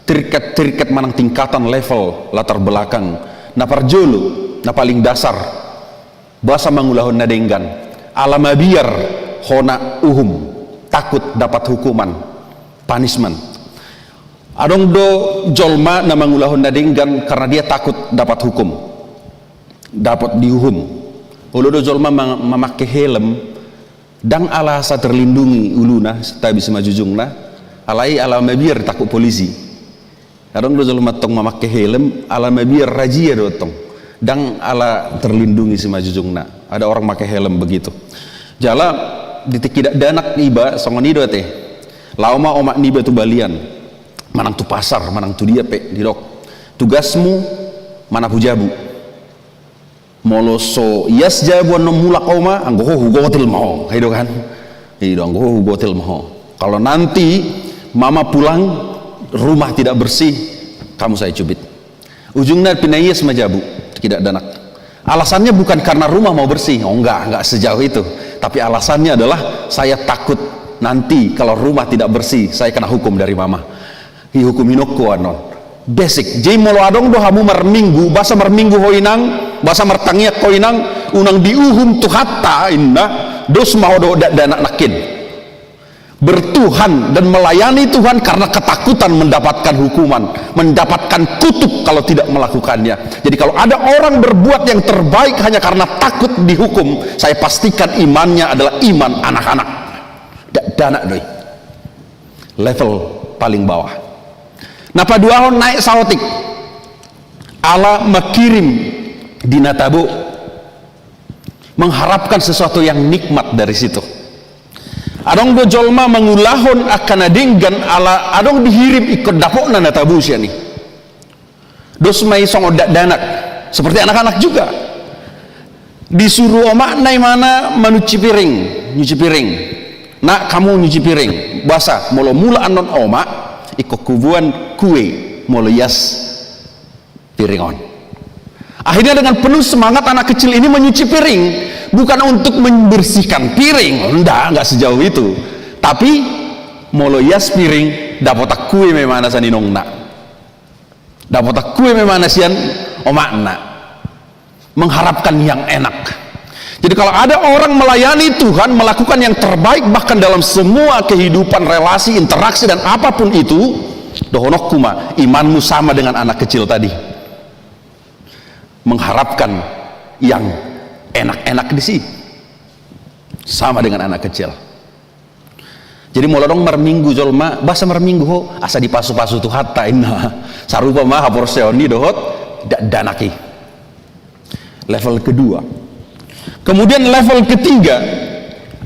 Tingkat-tingkat manang tingkatan level latar belakang. Na parjolo, na paling dasar, boasa mangulahon na denggan? Ala mabiar hona uhum, takut dapat hukuman, punishment. Adong do jolma na mangulahon na denggan karena dia takut dapat hukum, dapat diuhum. Olo do jolma ma-, mamake helm, ndang ala asa terlindungi uluna, tabi simanjujungna, alai ala mabiar takut polisi. Adong do jolma tong mamake helm, ala mabiar razia do tong. Ndang ala terlindungi simanjujungna. Ada orang make helm begitu. Jala, di tingki dakdanak iba, songon i do ate. Laho ma omak niba tu balian. Manang tu pasar, manang tu dia pe, didok. Tugasmu, manapu jabu. Molo so ias jabu annon mulak oma, anggo ho hugotil ma ho, i do kan? I do, anggo ho hugotil ma ho. Kalau nanti mama pulang, rumah tidak bersih, kamu saya cubit. Ujungna pinaias ma jabu, tingki dakdanak. Alasannya bukan karena rumah mau bersih, oh enggak, enggak sejauh itu. Tapi alasannya adalah saya takut nanti kalau rumah tidak bersih, saya kena hukum dari mama. Dihukum inongku annon. Basic. Jadi molo adong do hamu marminggu, boasa marminggu ho inang, boasa martangiang ho inang, unang diuhum Tuhanta, inna, dos ma ho dohot dakdanak nangkin. Bertuhan dan melayani Tuhan karena ketakutan mendapatkan hukuman, mendapatkan kutuk kalau tidak melakukannya. Jadi kalau ada orang berbuat yang terbaik hanya karena takut dihukum, saya pastikan imannya adalah iman anak-anak. Dakdanak do i. Level paling bawah. Na paduahon naek saotik. Ala mangkirim di na tabo. Mengharapkan sesuatu yang nikmat dari situ. Adong do jolma mangulahon angka na denggan ala adong dihirim ingkon dapotna na tabo sian i. Dos ma i songon dakdanak. Seperti anak-anak juga. Disuruh omakna imana manuci piring, nyuci piring. Nak, kamu nyuci piring. Boasa, molo mulak annon omak, ingkon huboan kue, molo ias piring on. Akhirnya dengan penuh semangat anak kecil ini menyuci piring. Bukan untuk membersihkan piring, nda, nggak sejauh itu. Tapi, molo ias piring, dapotan kue ma imana sian inongna. Dapotan kue ma imana sian omakna. Mengharapkan yang enak. Jadi kalau ada orang melayani Tuhan, melakukan yang terbaik, bahkan dalam semua kehidupan, relasi, interaksi, dan apapun itu, dohononku ma, imanmu sama dengan anak kecil tadi. Mengharapkan yang enak-enak disi. Sama dengan anak kecil. Jadi molo adong marminggu jolma, boasa marminggu ho, asa dipasu-pasu Tuhanta, inna. Sarupa ma haporseaon i dohot dakdanak i. Level kedua. Kemudian level ketiga,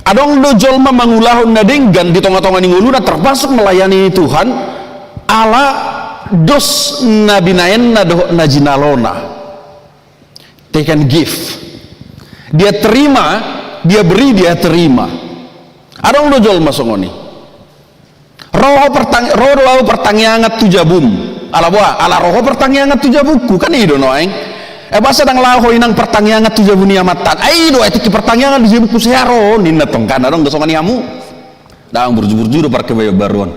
adong do jolma mangulahon na denggan di tonga-tonga ni ngoluna, termasuk melayani Tuhan, ala dos na binaenna dohot na jinalona. Take and give. Dia terima, dia beri, dia terima. Adong do jolma songon i. Ro ho pertang-, ro do ahu partangiangan tu jabum. Ala boha, ala ro ho partangiangan tu jabungku, kan i do nuaeng. Eh, boasa ndang laho ho inang partangiangan tu jabu ni amanta. Ai i do, ai tingki partangiangan di jabungku sai ro ho, ninna tong kan, adong do songon i hamu. Ndang burju-burju do parkebayon baru on.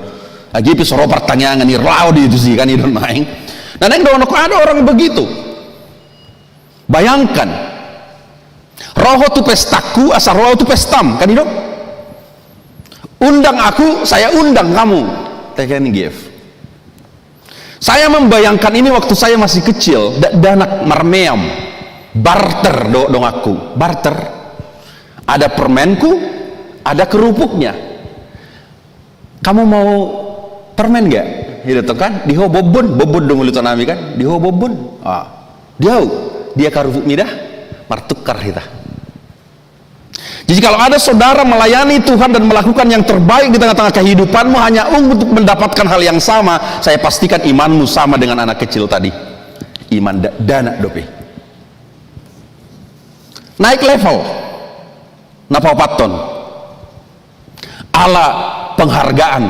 Agi pe so ro partangiangan i, laho do i tusi, kan i do nuaeng. Nah, naeng dohononku, ada orang begitu. Bayangkan, Ro ho tu pestangku, asa ro au tu pestam, kan i do? Undang aku, saya undang kamu. Take and give. Saya membayangkan ini waktu saya masih kecil, dakdanak marmeam. Barter do donganku, barter. Ada permenku, ada kerupuknya. Kamu mau permen nggak? I do tong kan, di ho bonbon, bonbon do molo di huta nami kan, di ho bonbon. Ah, di au, dia karupuk mida, martukar hita. Jadi kalau ada saudara melayani Tuhan dan melakukan yang terbaik di tengah-tengah kehidupanmu hanya untuk mendapatkan hal yang sama, saya pastikan imanmu sama dengan anak kecil tadi. Iman da-, dakdanak dope. Naik level. Na paopathon. Ala penghargaan.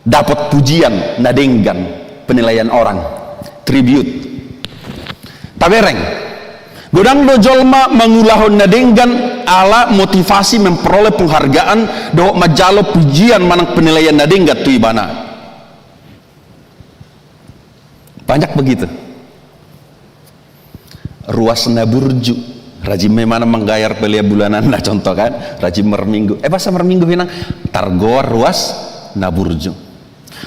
Dapot pujian na denggan, penilaian orang, tribute. Tabereng, godang do jolma mangulahon na denggan ala motivasi memperoleh penghargaan dohot manjalo pujian manang penilaian na denggan tu ibana. Banyak begitu. Ruas na burju. Rajin ma imana manggayar pelean bulanan, na contoh kan, rajin marminggu. Eh, boasa marminggu, Inang? Targoar ruas na burju.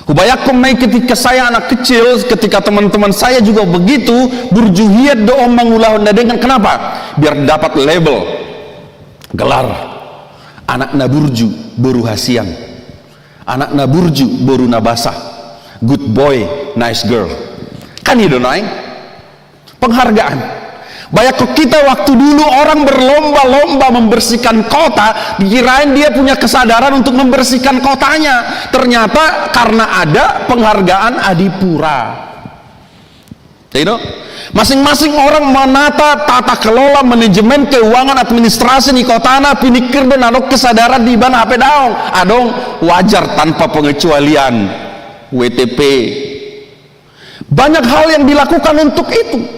Hubayangkon ma i ketika saya anak kecil, ketika teman-teman saya juga begitu, burju hian do on mangulahon na denggan. Kenapa? Biar dapat label, gelar. Anak na burju, boru hasian. Anak na burju, boru na basa. Good boy, nice girl. Kan i do, Nay? Penghargaan. Bayangkon kita waktu dulu orang berlomba-lomba membersihkan kota, dikirain dia punya kesadaran untuk membersihkan kotanya. Ternyata karena ada penghargaan Adipura. Jadi, no? Masing-masing orang menata tata kelola manajemen keuangan administrasi ni kotana, piningkir do na adong kesadaran di ibana hape daong. Adong, wajar tanpa pengecualian. W T P. Banyak hal yang dilakukan untuk itu.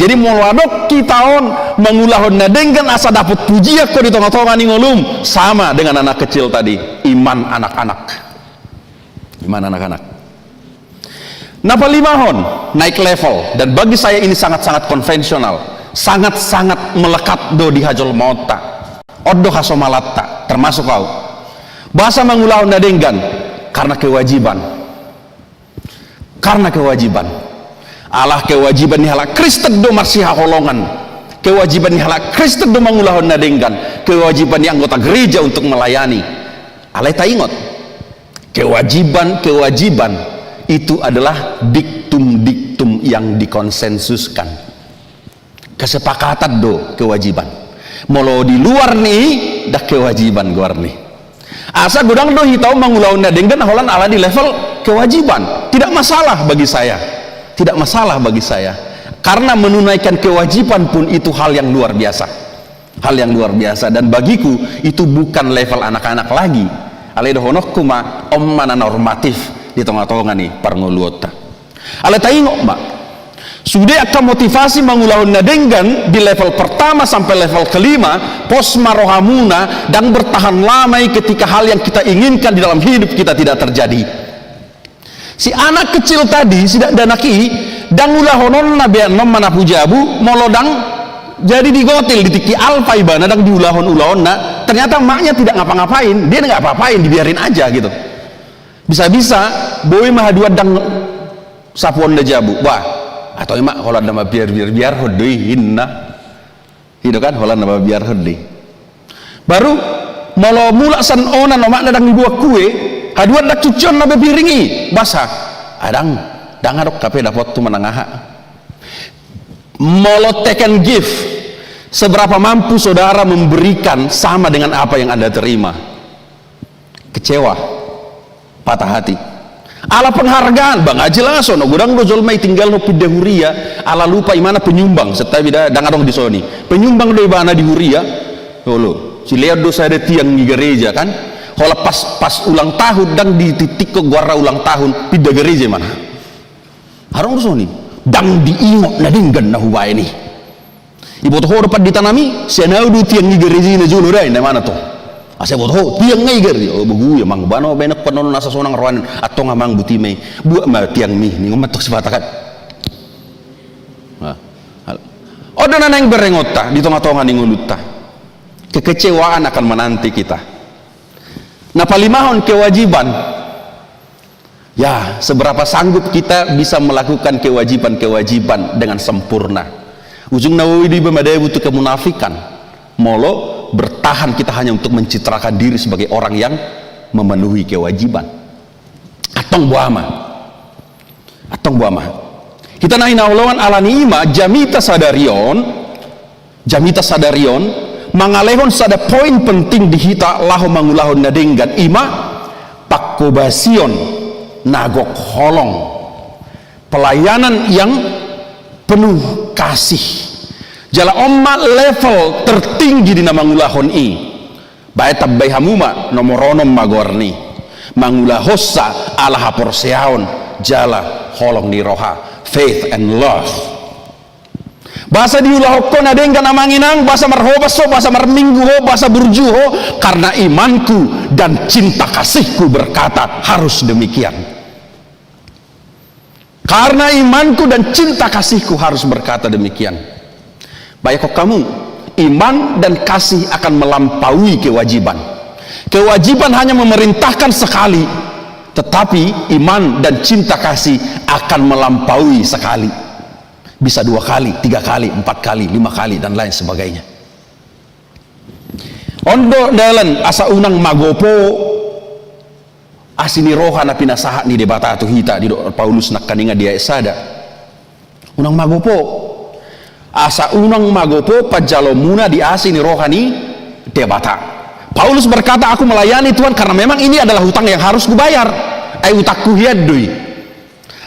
Jadi molo adong hita on mangulahon na denggan asa dapot pujian ho di tonga-tonga ni ngolum, sama dengan anak kecil tadi, iman anak-anak. Iman anak-anak. Na palimahon, naik level. Dan bagi saya ini sangat-sangat konvensional, sangat-sangat melekat do di hajolmaonta. On do hasomalatta, termasuk au. Boasa mangulahon na denggan? Karena kewajiban. Karena kewajiban. Ala kewajiban ni halak Kristen do marsihaholongan. Kewajiban ni halak Kristen do mangulahon na denggan. Kewajiban ni anggota gereja untuk melayani. Alai taingot, kewajiban-kewajiban itu adalah diktum-diktum yang dikonsensuskan. Kesepakatan do kewajiban. Molo di luar ni i, ndang kewajiban goar ni. Asa godang do hita on mangulahon na denggan holan ala di level kewajiban. Tidak masalah bagi saya. Tidak masalah bagi saya. Karena menunaikan kewajiban pun itu hal yang luar biasa. Hal yang luar biasa. Dan bagiku, itu bukan level anak-anak lagi. Alai dohononku ma, on ma na normatif di tonga-tonga ni parngoluonta. Alai taingot ma, sude angka motivasi mangulahon na denggan di level pertama sampai level kelima, pos ma rohamuna, ndang bertahan lama i ketika hal yang kita inginkan di dalam hidup kita tidak terjadi. Si anak kecil tadi, si dakdanak i, ndang ulahononna be annon manapu jabu, molo ndang jadi digotil di tingki alfa ibana, ndang diulahon ulaonna, ternyata emaknya tidak ngapa-ngapain, dia nggak apa-apain, dibiarin aja gitu. Bisa-bisa, boi ma haduan ndang sapuonna jabu. Bah, atau i ma holan na mabiar-biar-biarhon do i, ninna. I do kan, holan na mabiarhon do i. Baru, molo mulak sian onan omakna ndang diboan kue, haduan ndang cucionna be piring i. Boasa? Ah, ndang, ndang adong hape dapothu manang aha. Molo take and give, seberapa mampu saudara memberikan sama dengan apa yang Anda terima? Kecewa, patah hati. Ala penghargaan, bah nga jelas on, godang do jolma i tinggalhon pinda huria, ala lupa imana penyumbang, santabi da, ndang adong dison i. Penyumbang do ibana di huria, olo, silehon do sada tiang ni gareja kan, holan pas, pas ulang tahun, ndang dititikkon goarna ulang tahun, pinda gareja imana. Adong dison i, ndang diingot na denggan na hubaen i. Iboto ho do pandita nami, sian au do tiang ni gareja i na jolo da, inna imana tong. Asa iboto ho, tiang nga i gareja, o, begu i amang, baen ho baenon annon asa sonang roha ni, antong amang, buti ma i, buat ma tiangmi, ningon ma tong sipata kan. Nah, al-, on Dua na naeng berengonta di tonga-tonga ni ngolunta. Kekecewaan akan menanti kita. Na palimahon kewajiban. Ya, seberapa sanggup kita bisa melakukan kewajiban-kewajiban dengan sempurna? Ujungna, woi, di madabu tu kemunafikan. Molo bertahan kita hanya untuk mencitrakan diri sebagai orang yang memenuhi kewajiban. Antong boha ma. Antong boha ma. Hita na hinaholongan, alani i ma jamita sadari on, jamita sadari on mangalehon sada poin penting di hita laho mangulahon na denggan, i ma pangkobasion na gok holong. Pelayanan yang penuh kasih. Jala on ma level tertinggi di na mangulahon i. Baen tambai hamu ma, nomor onom ma goarni. Mangulahonsa ala haporseaon jala holong ni roha. Faith and love. Boasa diulahon ho na denggan, amang inang? Boasa marhobas ho, boasa marminggu ho, boasa burju ho? Karena imanku dan cinta kasihku berkata harus demikian. Karena imanku dan cinta kasihku harus berkata demikian. Bayangkon hamu, iman dan kasih akan melampaui kewajiban. Kewajiban hanya memerintahkan sekali, tetapi iman dan cinta kasih akan melampaui sekali. Bisa dua kali, tiga kali, empat kali, lima kali, dan lain sebagainya. On do dalan asa unang magopo asi ni roha na pinasahat ni Debata tu hita, didok Paulus nangkaningan di ayat sada. Unang magopo. Asa unang magopo panjalomuna di asi ni roha ni Debata. Paulus berkata, "Aku melayani Tuhan karena memang ini adalah hutang yang harus kubayar. Ai utangku hian do i."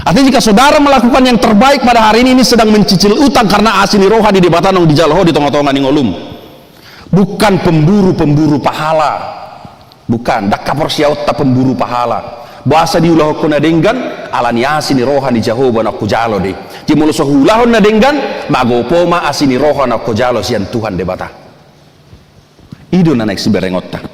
Artinya, jika saudara melakukan yang terbaik pada hari ini, ini sedang mencicil utang karena asi ni roha ni Debata naung dijalo ho di tonga-tonga ni ngolum. Bukan pemburu-pemburu pahala. Bukan, ndang haporseaonta pemburu pahala. Boasa diulahon ho na denggan? Alani asi ni roha ni Jahowa naung hujalo do i. Jadi molo so huulahon na denggan, magopo ma asi ni roha naung hujalo sian Tuhan Debata. I do na naeng siberengonta.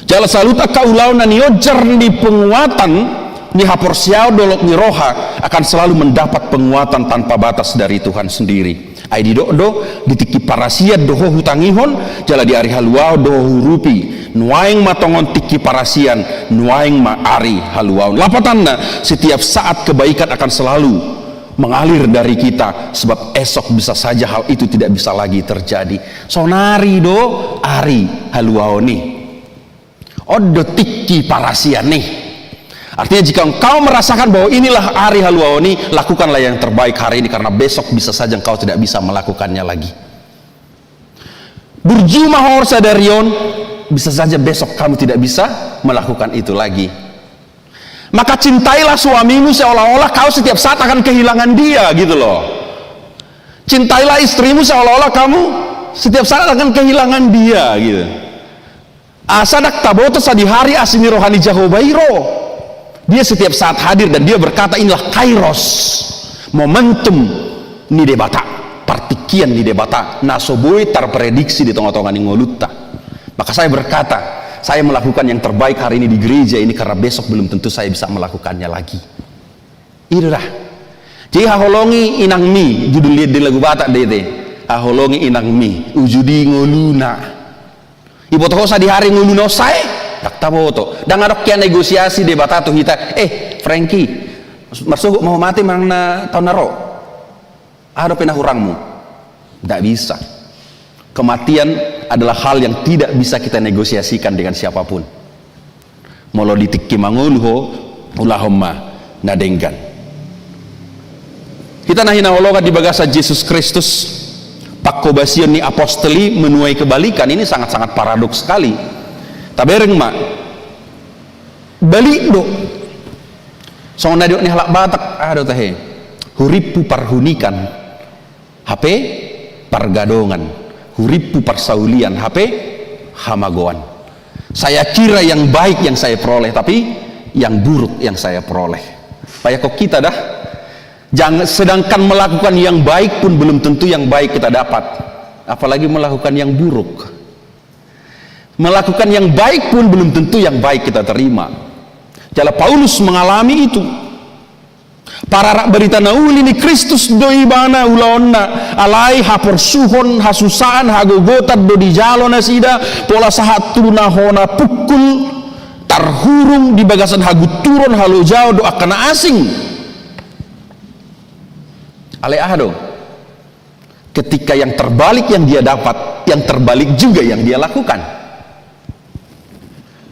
Jala saluhut angka ulaon na nionjar ni penguatan ni haporseaon dohot ni roha akan selalu mendapat penguatan tanpa batas dari Tuhan sendiri. Ai didok do, di tingki parasian do ho hutangihon, jala di ari haluaon do ho huurupi. Nuaeng ma tongon tingki parasian, nuaeng ma ari haluaon. Lapatanna, setiap saat kebaikan akan selalu mengalir dari kita, sebab esok bisa saja hal itu tidak bisa lagi terjadi. Sonari do ari haluaon i. On do tingki parasian i. Artinya, jika engkau merasakan bahwa inilah ari haluaon i, lakukanlah yang terbaik hari ini, karena besok bisa saja engkau tidak bisa melakukannya lagi. Burju ma ho sadari on, bisa saja besok kamu tidak bisa melakukan itu lagi. Maka cintailah suamimu seolah-olah kau setiap saat akan kehilangan dia, gitu loh. Cintailah istrimu seolah-olah kamu setiap saat akan kehilangan dia, gitu. Asa ndang taboto sadihari asi ni roha ni Jahowa i ro. Dia setiap saat hadir dan dia berkata, inilah kairos, momentum ni Debata, partingkian ni Debata, na so boi tarprediksi di tonga-tonga ni ngolunta. Maka saya berkata, saya melakukan yang terbaik hari ini di gereja ini karena besok belum tentu saya bisa melakukannya lagi. I do da. Jadi, haholongi inangmi, judul ni lagu Batak do i te. Haholongi inangmi, uju di ngoluna. Iboto ho sadihari ngoluna on sae? Ndang taboto. Ndang adong hea negosiasi Debata tu hita. Eh, Frankie, marsogot ma ho mate manang na taon na ro? Aha dope na hurangmu? Ndak bisa. Kematian adalah hal yang tidak bisa kita negosiasikan dengan siapapun. Molo di tingki mangolu ho, ulahon ma na denggan. Hita na hinaholongan di bagasan Jesus Kristus, pangkobasion ni apostel i menuai kebalikan, ini sangat-sangat paradoks sekali. Tabereng ma, balik do. Songon na didok ni halak Batak, aha do tahe? Hurimpu parhunikan, hape pargadongan, hurimpu parsaulian, hape hamagoan. Saya kira yang baik yang saya peroleh, tapi yang buruk yang saya peroleh. Bayangkon hita da. Jang-, sedangkan melakukan yang baik pun belum tentu yang baik kita dapat. Apalagi melakukan yang buruk. Melakukan yang baik pun belum tentu yang baik kita terima. Jala Paulus mengalami itu. Pararak barita na uli ni Kristus do ibana ulaonna, alai haporsuhon, hasusaan, hagogotan do dijalo nasida, pola sahat tu na hona pungkul, tarhurung di bagasan hagunturon, halojaon dohot angka na asing. Alai aha do? Ketika yang terbalik yang dia dapat, yang terbalik juga yang dia lakukan.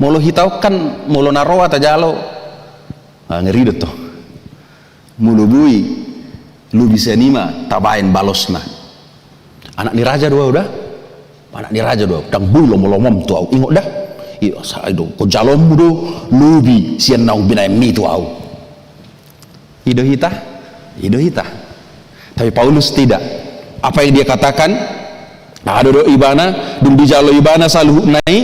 Molo hita on kan, molo na roa tajalo, ah, ngeri do tu. Molo boi, lobi sian i ma tabaen balosna. Anak ni raja do au da. Anak ni raja do au. Ndang boi lomolomom tu au. Ingot da. Ia, sai do. Ho jaloonmu do lobi sian naung binaenmi tu au. I do hita? I do hita? Tapi Paulus tidak. Apa yang dia katakan? Aha do didok ibana, dung dijalo ibana saluhutna i,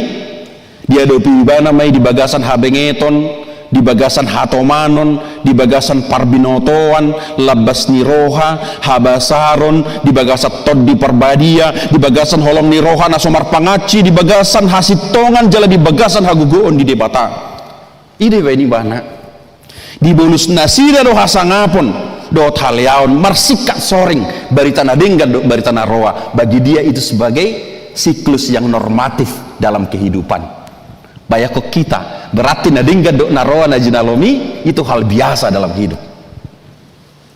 diadopi ibana ma i di bagasan habengeton, di bagasan hatomanon, di bagasan parbinotoan, lambas ni roha, habasaron, di bagasan Tondi Parbadia, di bagasan holong ni roha na so marpangansi, di bagasan hasintongan jala di bagasan hagogoon di Debata. I do dibaen ibana. Dibolus nasida do hasangapon dohot haleaon, marsingkat soring, barita na denggan dohot barita na roa. Bagi dia itu sebagai siklus yang normatif dalam kehidupan. Bayangkon hita, berarti na denggan dohot na roa na jinalomi itu hal biasa dalam hidup.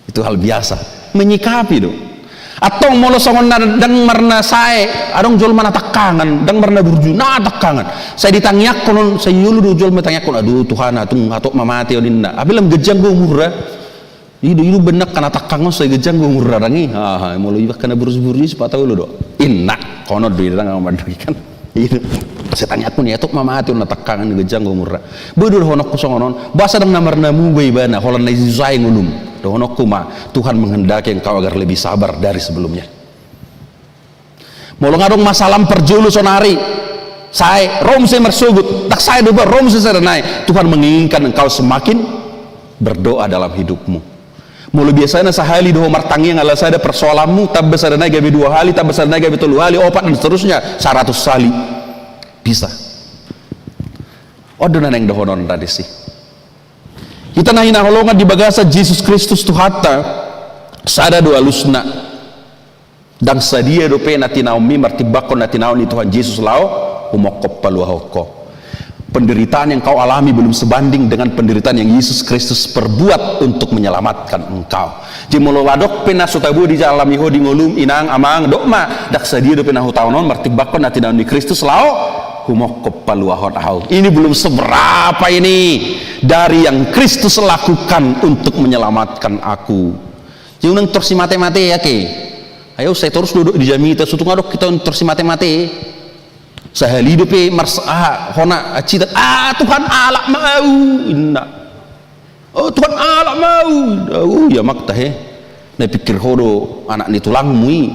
Itu hal biasa. Menyikapi do. Antong molo songon na ndang marna sae, adong jolma na tangkangan, ndang marna burju, na tangkangan. Sai ditangiangkon on, sai olo do jolma tangiangkon, "Aduh Tuhan, atung hatop ma mate on," ninna. Hape lam ganjang do umurna. I do, i do umbahen angka na tangkangan sai ganjang do umurna ndang i. Aha, molo iba angka na burju-burju i sipatolu do. Inna, konon do i ndang au mandok i kan. I do. Sai tangiangkon i, hatop ma mate on na tangkangan, ganjang do umurna. Boi do dohononku songon on, boasa ndang na marna muba ibana, holan na i susah i ngolum. Dohononku ma, Tuhan menghendaki engkau agar lebih sabar dari sebelumnya. Molo nga adong masalah parjolo sonari, sae, ro muse marsogot, ndang sae do ba, ro muse sada nai. Tuhan menginginkan engkau semakin berdoa dalam hidupmu. Molo biasana sahali do ho martangiang ala sada persoalanmu, tamba sada nai gabe dua hali, tamba sada nai gabe tolu hali, opat, dan seterusnya, saratus hali. Bisa. On do na naeng dohonon ta disi. Hita na hinaholongan di bagasan Jesus Kristus Tuhanta, sada do alusna. Ndang sadia dope na tinaonmi martimbangkon na tinaon ni Tuhan Jesus laho humongkop paluahon ho. Penderitaan yang kau alami belum sebanding dengan penderitaan yang Yesus Kristus perbuat untuk menyelamatkan engkau. Jadi molo adong pe na so tabo dialami ho di ngolum, inang, amang, dok ma, ndang sadia dope na hutahonon martimbangkon na tinaon ni Kristus laho humongkop paluahon ahu. Ini belum seberapa ini dari yang Kristus lakukan untuk menyelamatkan aku. Jadi unang torus mate-mate ya ke. Ayo, sai torus do dok di jamita, so tung adong hita on torus mate-mate. Sahali dope mars-, aha, hona, acita, "Ah, Tuhan, alap ma au," inna. "Oh, Tuhan, alap ma au." "Oh, ia makta he. Na pikir ho do anak ni tulangmu i.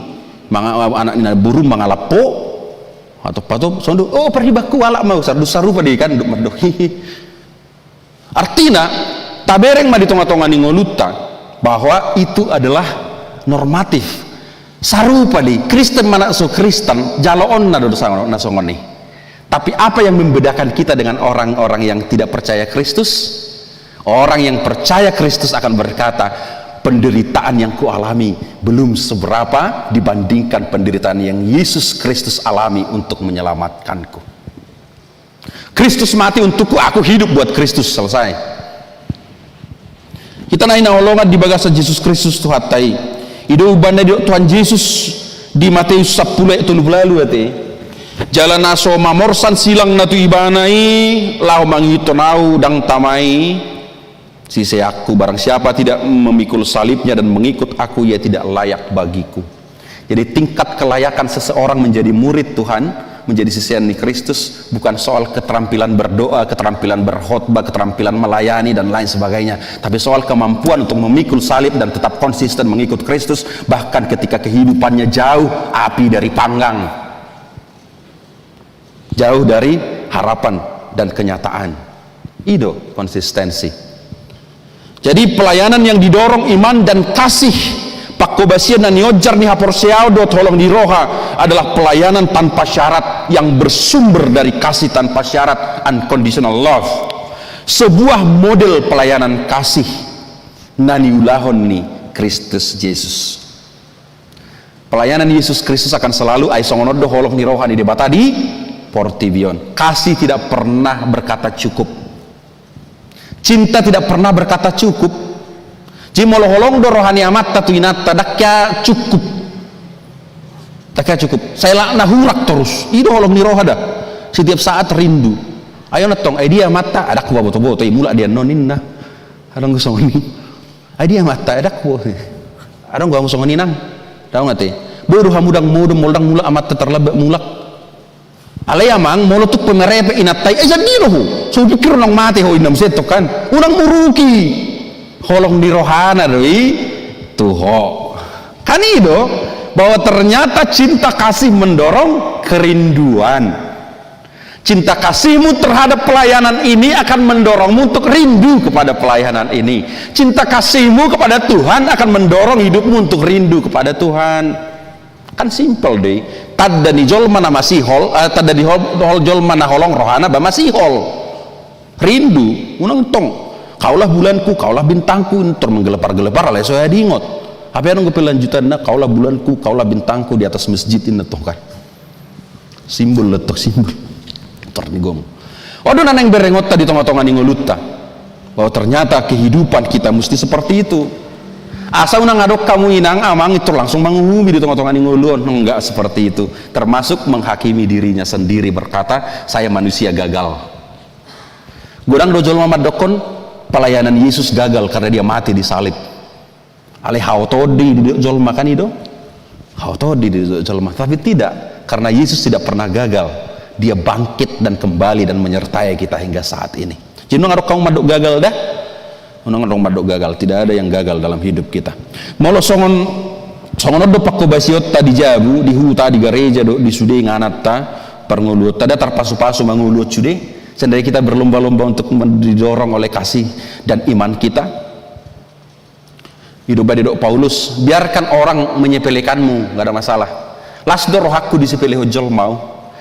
Manga-, anak ni na borum mangalap ho." Atau patom, songon do, "Oh, pardibaku alap ma au." Sardus sarupa di kan, dok mardok. Artina, tabereng ma di tonga-tonga ni ngolunta, bahwa itu adalah normatif. Sarupa di Kristen manang so Kristen, jaloonna do songon, na songon i. Tapi apa yang membedakan kita dengan orang-orang yang tidak percaya Kristus? Orang yang percaya Kristus akan berkata, "Penderitaan yang kualami belum seberapa dibandingkan penderitaan yang Yesus Kristus alami untuk menyelamatkanku." Kristus mati untukku, aku hidup buat Kristus, selesai. Hita na hinaholongan di bagasan Jesus Kristus Tuhanta i. I do umbahen na didok Tuhan Jesus di Mateus sampulu ayat tolu pulu ualu ate. Jala na so mamorsan silangna tu ibana i laho mangihuthon ahu, ndang tama i siseanku. Barang siapa tidak memikul salibnya dan mengikut aku, ia tidak layak bagiku. Jadi tingkat kelayakan seseorang menjadi murid Tuhan, menjadi sisean ni Kristus, bukan soal keterampilan berdoa, keterampilan berkhotbah, keterampilan melayani, dan lain sebagainya. Tapi soal kemampuan untuk memikul salib dan tetap konsisten mengikut Kristus, bahkan ketika kehidupannya jauh api dari panggang. Jauh dari harapan dan kenyataan. I do konsistensi. Jadi pelayanan yang didorong iman dan kasih, pangkobasian na nionjar ni haporseaon dohot holong ni roha adalah pelayanan tanpa syarat yang bersumber dari kasih tanpa syarat, unconditional love. Sebuah model pelayanan kasih na niulahon ni Kristus Jesus. Pelayanan Yesus Kristus akan selalu, ai songon on do holong ni roha ni Debata di portibi on. Kasih tidak pernah berkata cukup. Cinta tidak pernah berkata cukup. Jadi molo holong do roha ni amanta tu inanta, ndang hea cukup. Ndang hea cukup. Sai laho hurak torus. I do holong ni roha da. Setiap saat rindu. Ai on antong, ai dia amanta, ndang huboto-boto, i mulak dia annon ninna. Adong do songon i. Ai dia amanta, ndang huboto. Adong do hamu songon i nang. Ndang ate. Boi do hamu ndang modom, molo ndang mulak amanta tarlambat mulak. Alai amang, molo tung pe merepet inanta i, ai jadi do ho. So pikir unang mate ho inna muse tong kan. Unang muruki. Holong ni rohana do i tu ho. Kan i do, bahwa ternyata cinta kasih mendorong kerinduan. Cinta kasihmu terhadap pelayanan ini akan mendorongmu untuk rindu kepada pelayanan ini. Cinta kasihmu kepada Tuhan akan mendorong hidupmu untuk rindu kepada Tuhan. Kan simpel do i. Tanda ni jolma na masihol, eh, tanda ni hol, hol jolma na holong rohana ba masihol. Rindu, unang tong. Kaulah bulanku, kaulah bintangku, tor manggelepar-gelepar alai so hea diingot. Hape adong dope lanjutanna, kaulah bulanku, kaulah bintangku di atas masjid inna tong kan. Simbol do tong, simbol. Tor nigong. On do na naeng berengonta di tonga-tonga ni ngolunta. Bahwa ternyata kehidupan kita mesti seperti itu. Asa unang adong hamu inang amang itu langsung manguhumi di tonga-tonga ni ngolu on. Enggak seperti itu. Termasuk menghakimi dirinya sendiri, berkata, "Saya manusia gagal." Godang do jolma mandokkon pelayanan Yesus gagal karena dia mati di salib. Alai haotoon do i didok jolma, kan i do? Haotoon do i didok jolma. Tapi tidak, karena Yesus tidak pernah gagal. Dia bangkit dan kembali dan menyertai kita hingga saat ini. Jadi unang adong hamu mandok gagal da. Unang adong mandok gagal. Tidak ada yang gagal dalam hidup kita. Molo songon, songon on do pangkobasionta di jabu, di huta, di gareja do, di sude ingananta, parngoluonta, nda tarpasu-pasu mangolu on sude. Seandainya kita berlomba-lomba untuk men-, didorong oleh kasih dan iman kita. I do umbahen didok Paulus, "Biarkan orang menyepelekanmu, nggak ada masalah. Las do rohangku disepelehon jolma au.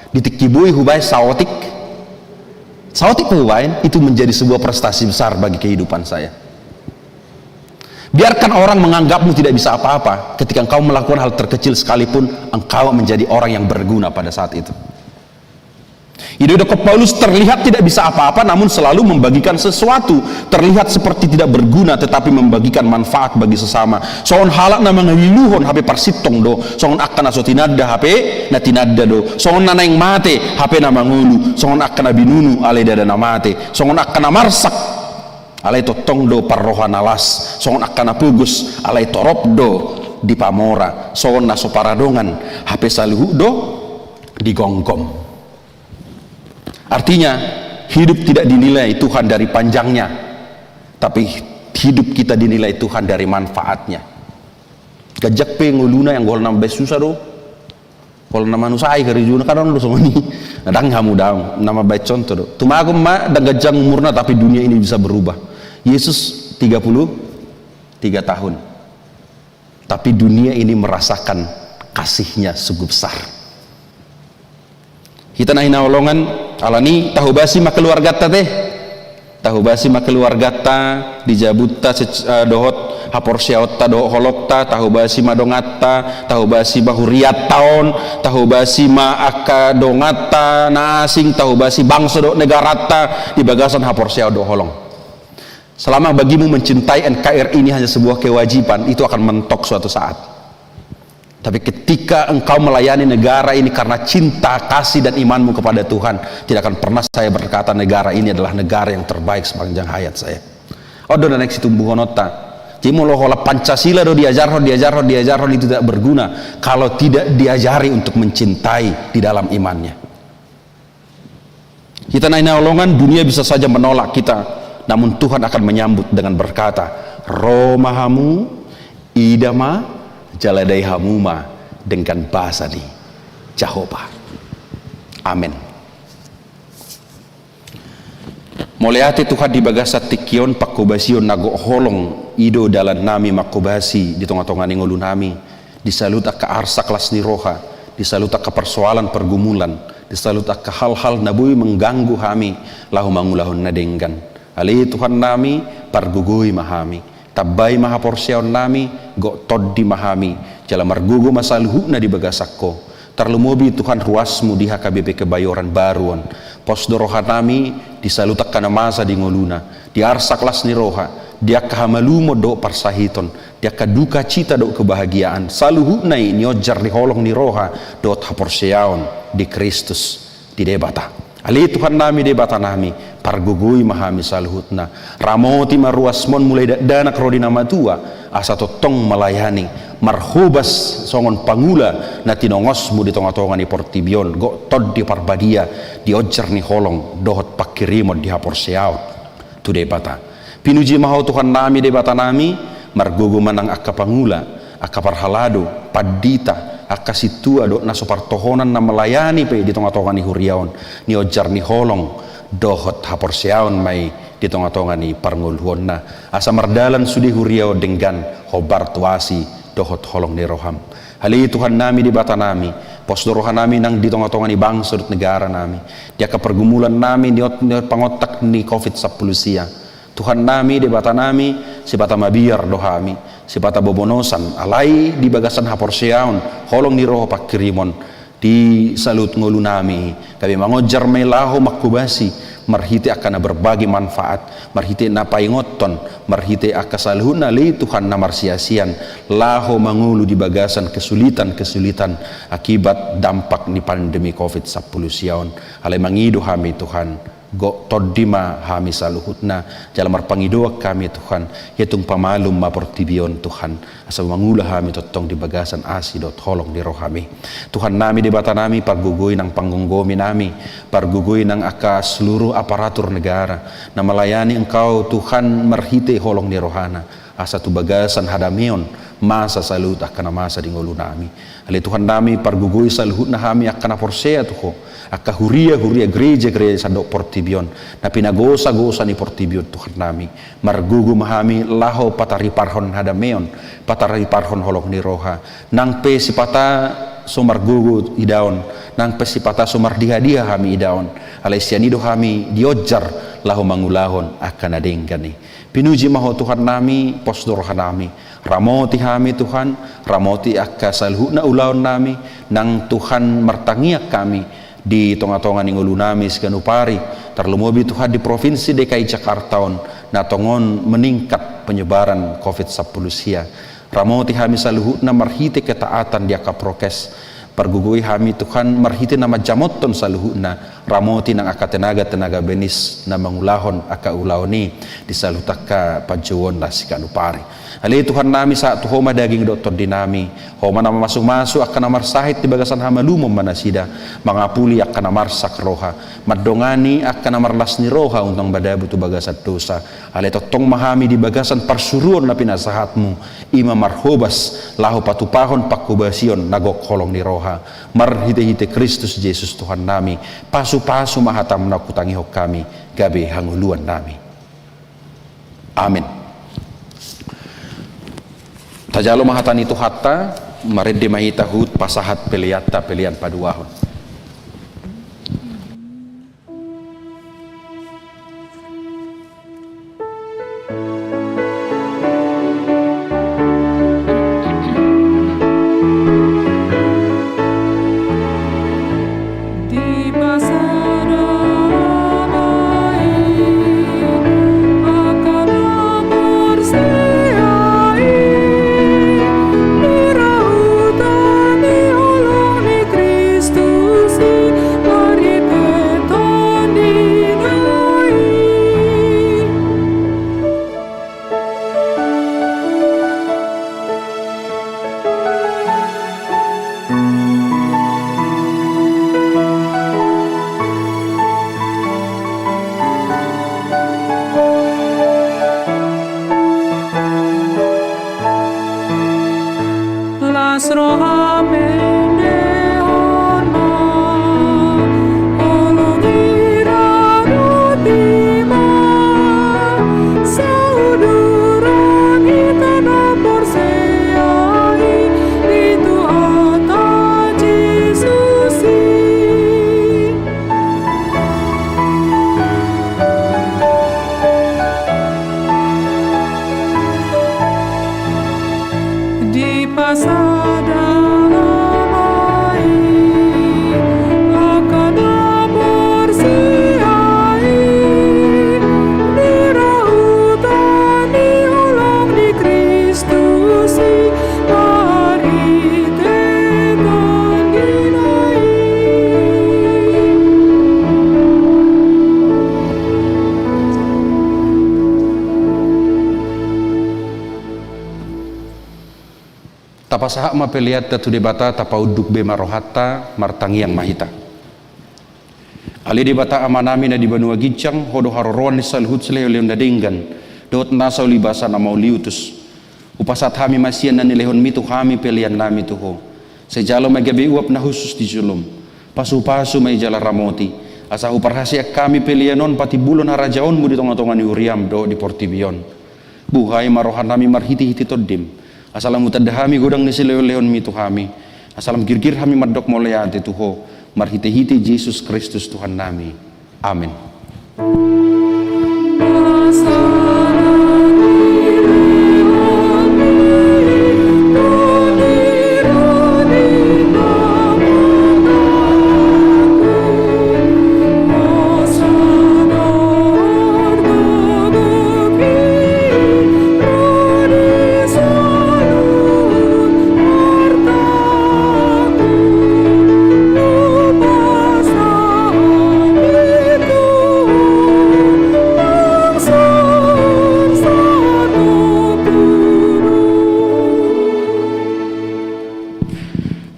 Di tingki boi hubaen saotik, saotik pe hubaen, itu menjadi sebuah prestasi besar bagi kehidupan saya. Biarkan orang menganggapmu tidak bisa apa-apa. Ketika engkau melakukan hal terkecil sekalipun, engkau menjadi orang yang berguna pada saat itu." I do didok Paulus, terlihat tidak bisa apa-apa, namun selalu membagikan sesuatu. Terlihat seperti tidak berguna, tetapi membagikan manfaat bagi sesama. Songon halak na mangiluhon hape parsintong do, songon angka na so tinanda hape na tinanda do, songon na naeng mate hape na mangolu, songon angka na binunu alai ndada na mate, songon angka na marsak alai tongtong do parroha na las, songon angka na pogos alai torop do dipamora, songon na so paradongan hape saluhut do digomgom. Artinya, hidup tidak dinilai Tuhan dari panjangnya, tapi hidup kita dinilai Tuhan dari manfaatnya. Ganjang pe ngoluna, anggo holan na mambaen susa do. Holan na manusai karejona, kan adong do songon i. Ndang hamu daong, na mambaen contoh do. Tumagon ma ndang ganjang umurna, tapi dunia ini bisa berubah. Yesus tiga puluh tiga tahun. Tapi dunia ini merasakan kasihnya sungguh besar. Hita na hinaholongan, alani tahobasi ma keluarganta te. Tahobasi ma keluarganta, di jabunta, sec-, eh, dohot haporseaonta, dohot holongta, tahobasi ma donganta, tahobasi ma hurianta on, tahobasi ma angka donganta na asing, tahobasi bangso dohot negaranta, di bagasan haporseaon dohot holong. Selama bagimu mencintai N K R I ini hanya sebuah kewajiban, itu akan mentok suatu saat. Tapi ketika engkau melayani negara ini karena cinta, kasih, dan imanmu kepada Tuhan, tidak akan pernah saya berkata negara ini adalah negara yang terbaik sepanjang hayat saya. On do na naeng situmbuhononta. Jadi molo holan Pancasila do diajarhon, diajarhon, diajarhon, itu tidak berguna kalau tidak diajari untuk mencintai di dalam imannya. Hita na hinaholongan, dunia bisa saja menolak kita, namun Tuhan akan menyambut dengan berkata, "Ro ma hamu, ida ma, jala dai hamu ma dengan basa ni Jahowa." Amen. Mauliate Tuhan di bagasan tingki on, pangkobasion na gok holong i do dalannami mangkobasi di tonga-tonga ni ngolunami. Di saluhut angka arsak las ni roha, di saluhut angka persoalan pergumulan, di saluhut angka hal-hal na boi mengganggu hami laho mangulahon na denggan. Ale Tuhannami, pargogoi ma hami. Tambai ma haporseaonnami, gok tondi ma hami, jala margogo ma saluhutna di bagasan Ho. Tarlumobi Tuhan ruasmu di H K B P Kebayoran Baru on. Pos do rohanami di saluhut angka na masa di ngoluna, di arsak las ni roha, di angka hamalumon dohot parsahiton, di angka dukacita dohot kebahagiaan, saluhutna i nionjar ni holong ni roha dohot haporseaon di Kristus, di Debata. Ale Tuhannami Debatanami, pargogoi ma hami saluhutna. Ramoti ma ruasmon mulai dakdanak ro di na matua, asa tongtong malayani, marhobas songon pangula na tinongosmu di tongatonga ni portibi on, gok tondi parbadia, di onjar ni holong dohot pangkirimon di haporseaon tu Debata. Pinuji ma Ho Tuhannami Debatanami, margogo ma nang angka pangula, angka parhalado, pandita, angka sintua dohot na so partohonan na malayani pe di tongatonga ni huria on, nionjar ni holong dohot haporseaon ma i di tongatonga ni parngoluonna. Asa mardalan sude huria on denggan hombar tu asi dohot holong ni roham. Ale Tuhannami Debatanami, pos do rohanami nang di tongatonga ni bangso dohot negaranami, di angka pergumulannami niot, niot pangontak ni covid sampulu sia. Tuhannami Debatanami, sipata mabiar do hami, sipata bobonosan, alai di bagasan haporseaon, holong ni roha pangkirimon, di saluhut ngolunami, gabe mangonjar ma i laho manghobasi, marhite angka na berbagi manfaat, marhite na paingothon, marhite angka saluhutna ale Tuhan na marsiasian, laho mangolu di bagasan kesulitan-kesulitan akibat dampak ni pandemi covid sampulu sia on. Alai mangido hami Tuhan, gok tondi ma hami saluhutna, jala marpangidoan hami Tuhan, ia tung pamalum ma portibi on Tuhan, asa mangula hami tongtong di bagasan asi dohot holong ni rohami. Tuhannami Debatanami, pargogoi nang panggomgominami, pargogoi nang angka seluruh aparatur negara, na malayani Engkau Tuhan marhite holong ni rohana, asa tu bagasan hadameon, masa saluhut angka na masa di ngolunami. Ale Tuhannami, pargogoi saluhutna hami angka na porsea tu Ho, angka huria-huria, gereja-gereja sandok portibi on, na pinagosa-gosa ni portibi on Tuhannami. Margogo ma hami laho patariparhon hadameon, patariparhon holong ni roha. Nang pe sipata so margogo idaon, nang pe sipata so mardiha-diha hami idaon, alai sian i do hami dionjar laho mangulahon angka na denggan i. Pinuji ma Ho Tuhannami, pos do rohanami. Ramoti hami Tuhan, ramoti angka saluhutna ulaonnami, nang Tuhan martangiang hami di tongatonga ni ngolunami siganup ari, tarlumobi Tuhan di Provinsi D K I Jakarta on, na tongon meningkat penyebaran covid sampulu sia. Ramoti hami saluhutna marhite ketaatan di angka prokes. Pargogoi hami Tuhan marhite na manjamothon saluhutna, ramoti nang angka tenaga-tenaga medis na mangulahon angka ulaon i di saluhut angka panjouonna siganup ari. Ale Tuhannami, sahat tu Ho ma daging dohot tondinami, Ho ma na mamasumasu angka na marsahit di bagasan hamalumon ma nasida, mangapuli angka na marsak roha, mandongani angka na marlas ni roha unang madabu tu bagasan dosa. Alai tongtong ma hami di bagasan parsuruon na pinasahatmu, i ma marhobas laho patupahon panghobasion na gok holong ni roha. Marhite-hite Kristus Jesus Tuhannami, pasupasu ma hatam na hutangihon hami, gabe hangoluannami. Amen. Tajalo ma hata ni Tuhanta, marende ma hita huhut pasahat peleanta, pelean paduahon. Las roham endehon ma, holong i radoti ma, sauduran hita na porsea i di Tuhanta Jesus i. Sada nama i, angka na porsea i, di roha ni holong ni Kristus i, marhite tondina i. Tapasahat ma peleanta tu Debata, tapaunduk be ma rohanta, martangiang ma hita. Ale Debata Amanami na di banua ginjang, Ho do haroroan ni saluhut silehonlehon na denggan dohot nasa ulibasa na mauliutus. Hupasahat hami ma sian na nilehonMi tu hami peleannami tu Ho. Sai jalo ma i gabe uap na hushus di jolom. Pasupasu ma i jala ramoti, asa huparhaseang hami pelean on patimbulhon harajaonMu di tongatonga ni huriaM dohot di portibi on. Buhai ma rohanami marhitehite TondiM, asa lam hutanda hami godang ni silehonlehonMi tu hami, asa lam girgir hami mandok mauliate tu Ho, marhitehite Jesus Kristus Tuhannami. Amen.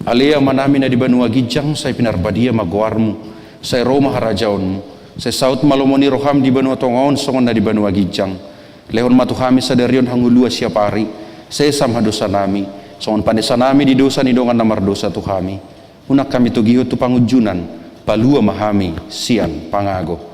Ale Amanami na di banua ginjang, sai pinarbadia ma goarMu, sai ro ma harajaonMu, sai saut ma lomo ni rohaM di banua tonga on songon na di banua ginjang. Lehon ma tu hami sadari on hangoluan siapari, sesa ma dosanami, songon panesanami di dosa ni dongan na mardosa tu hami. Unang hami togihon tu pangunjunan, palua ma hami sian pangago.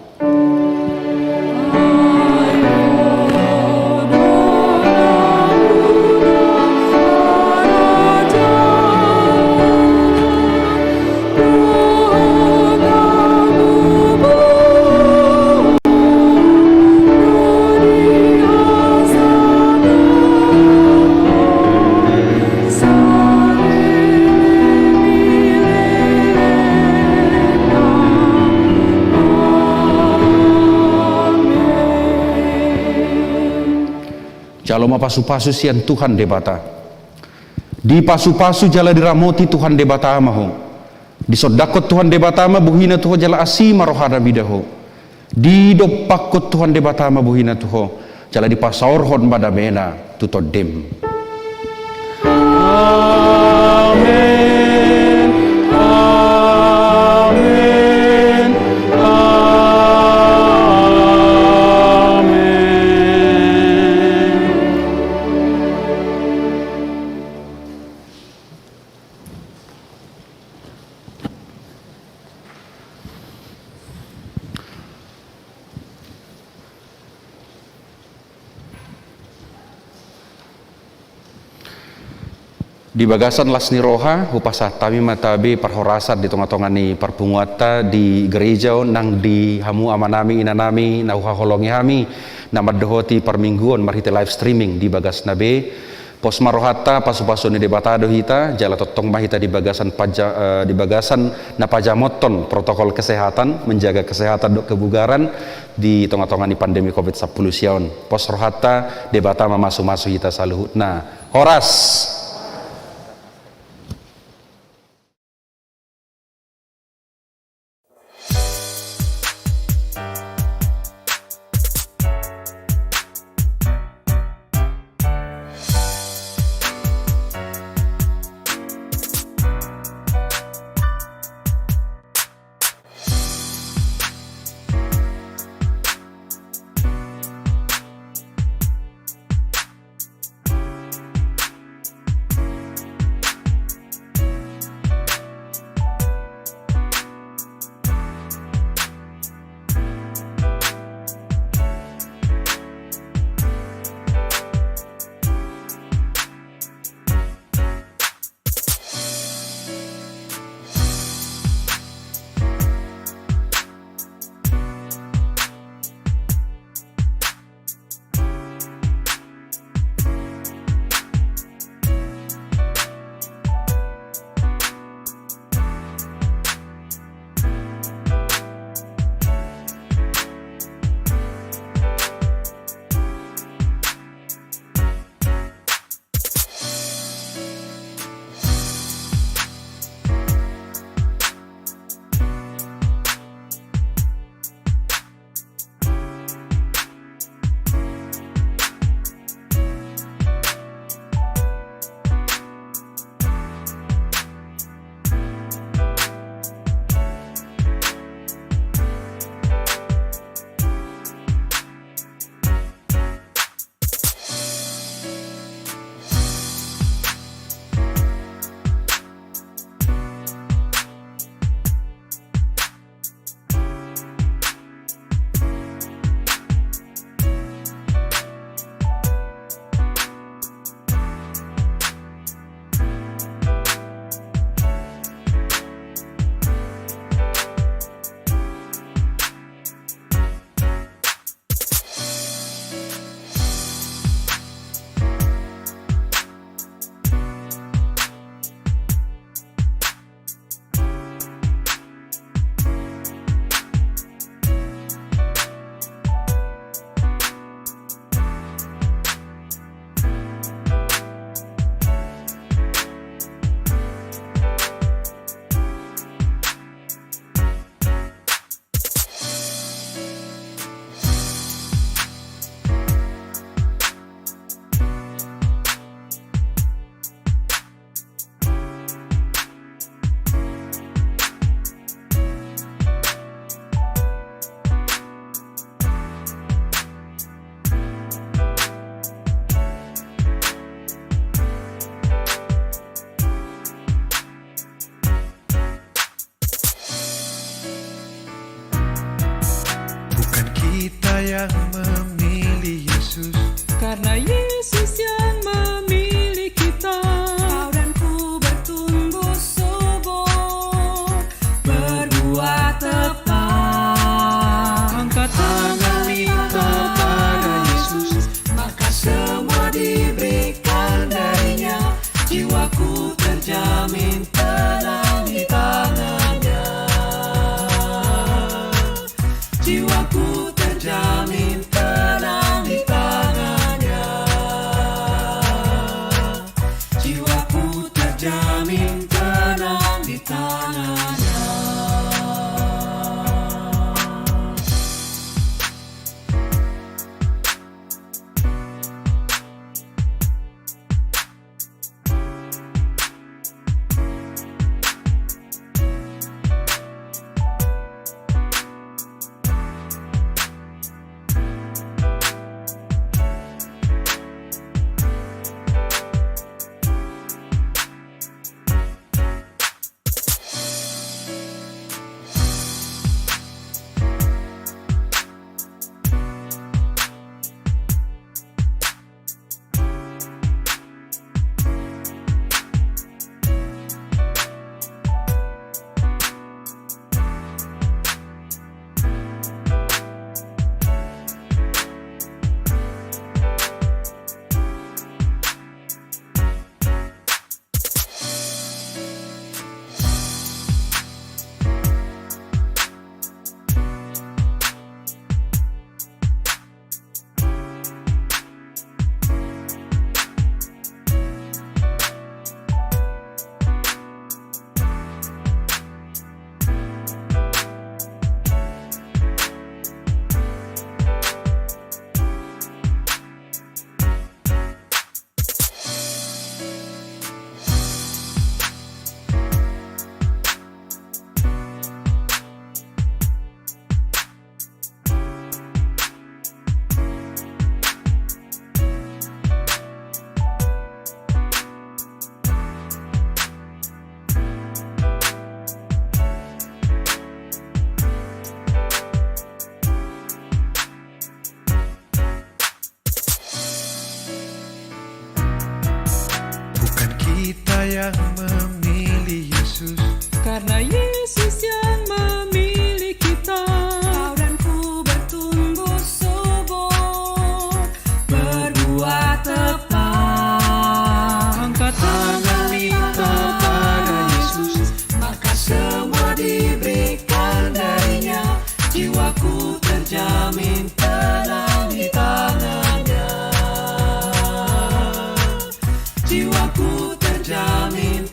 Jalo ma pasupasu sian Tuhan Debata. Dipasupasu jala diramoti Tuhan Debata ma ho. Disondangkon Tuhan Debata ma bohina tu ho jala asi ma rohana mida ho. Didompakkon Tuhan Debata ma bohina tu ho, jala dipasaorhon ma damena tu tondim. Amen. Amen. Amen. Di bagasan las ni roha, hupasahat hami ma tabe parhorasan di tongatonga ni parpunguanta di gereja on nang di hamu amanami inanami na huhaholongi hami, na mandohoti parmingguon marhite live streaming di bagasna be. Pos ma rohanta, pasupasuon ni Debata do hita, jala tongtong ma hita di bagasan paja-, eh, di bagasan na pajamothon protokol kesehatan, menjaga kesehatan dohot kebugaran di tongatonga ni pandemi covid sampulu sia on. Pos rohanta, Debata mamasumasu hita saluhutna. Horas. memilih Yesus. Karena Yesus yang memilih kita. Kau dan ku bertumbuh subur, berbuat tepat. Angkat tangan, minta pada Yesus, maka semua diberikan dari-Nya. Jiwaku terjamin tenang di tangan-Nya. Jiwaku terjamin tenang di tangan-Nya. Jiwaku terjamin tenang di tangan-Nya. Bukan kita yang memilih Yesus. Karena Yesus yang memilih kita. Kau dan ku bertumbuh subur, berbuat tepat. Angkat tangan, minta pada Yesus, maka semua diberikan dari-Nya. Jiwaku terjamin tenang di tangan-Nya. Jiwaku terjamin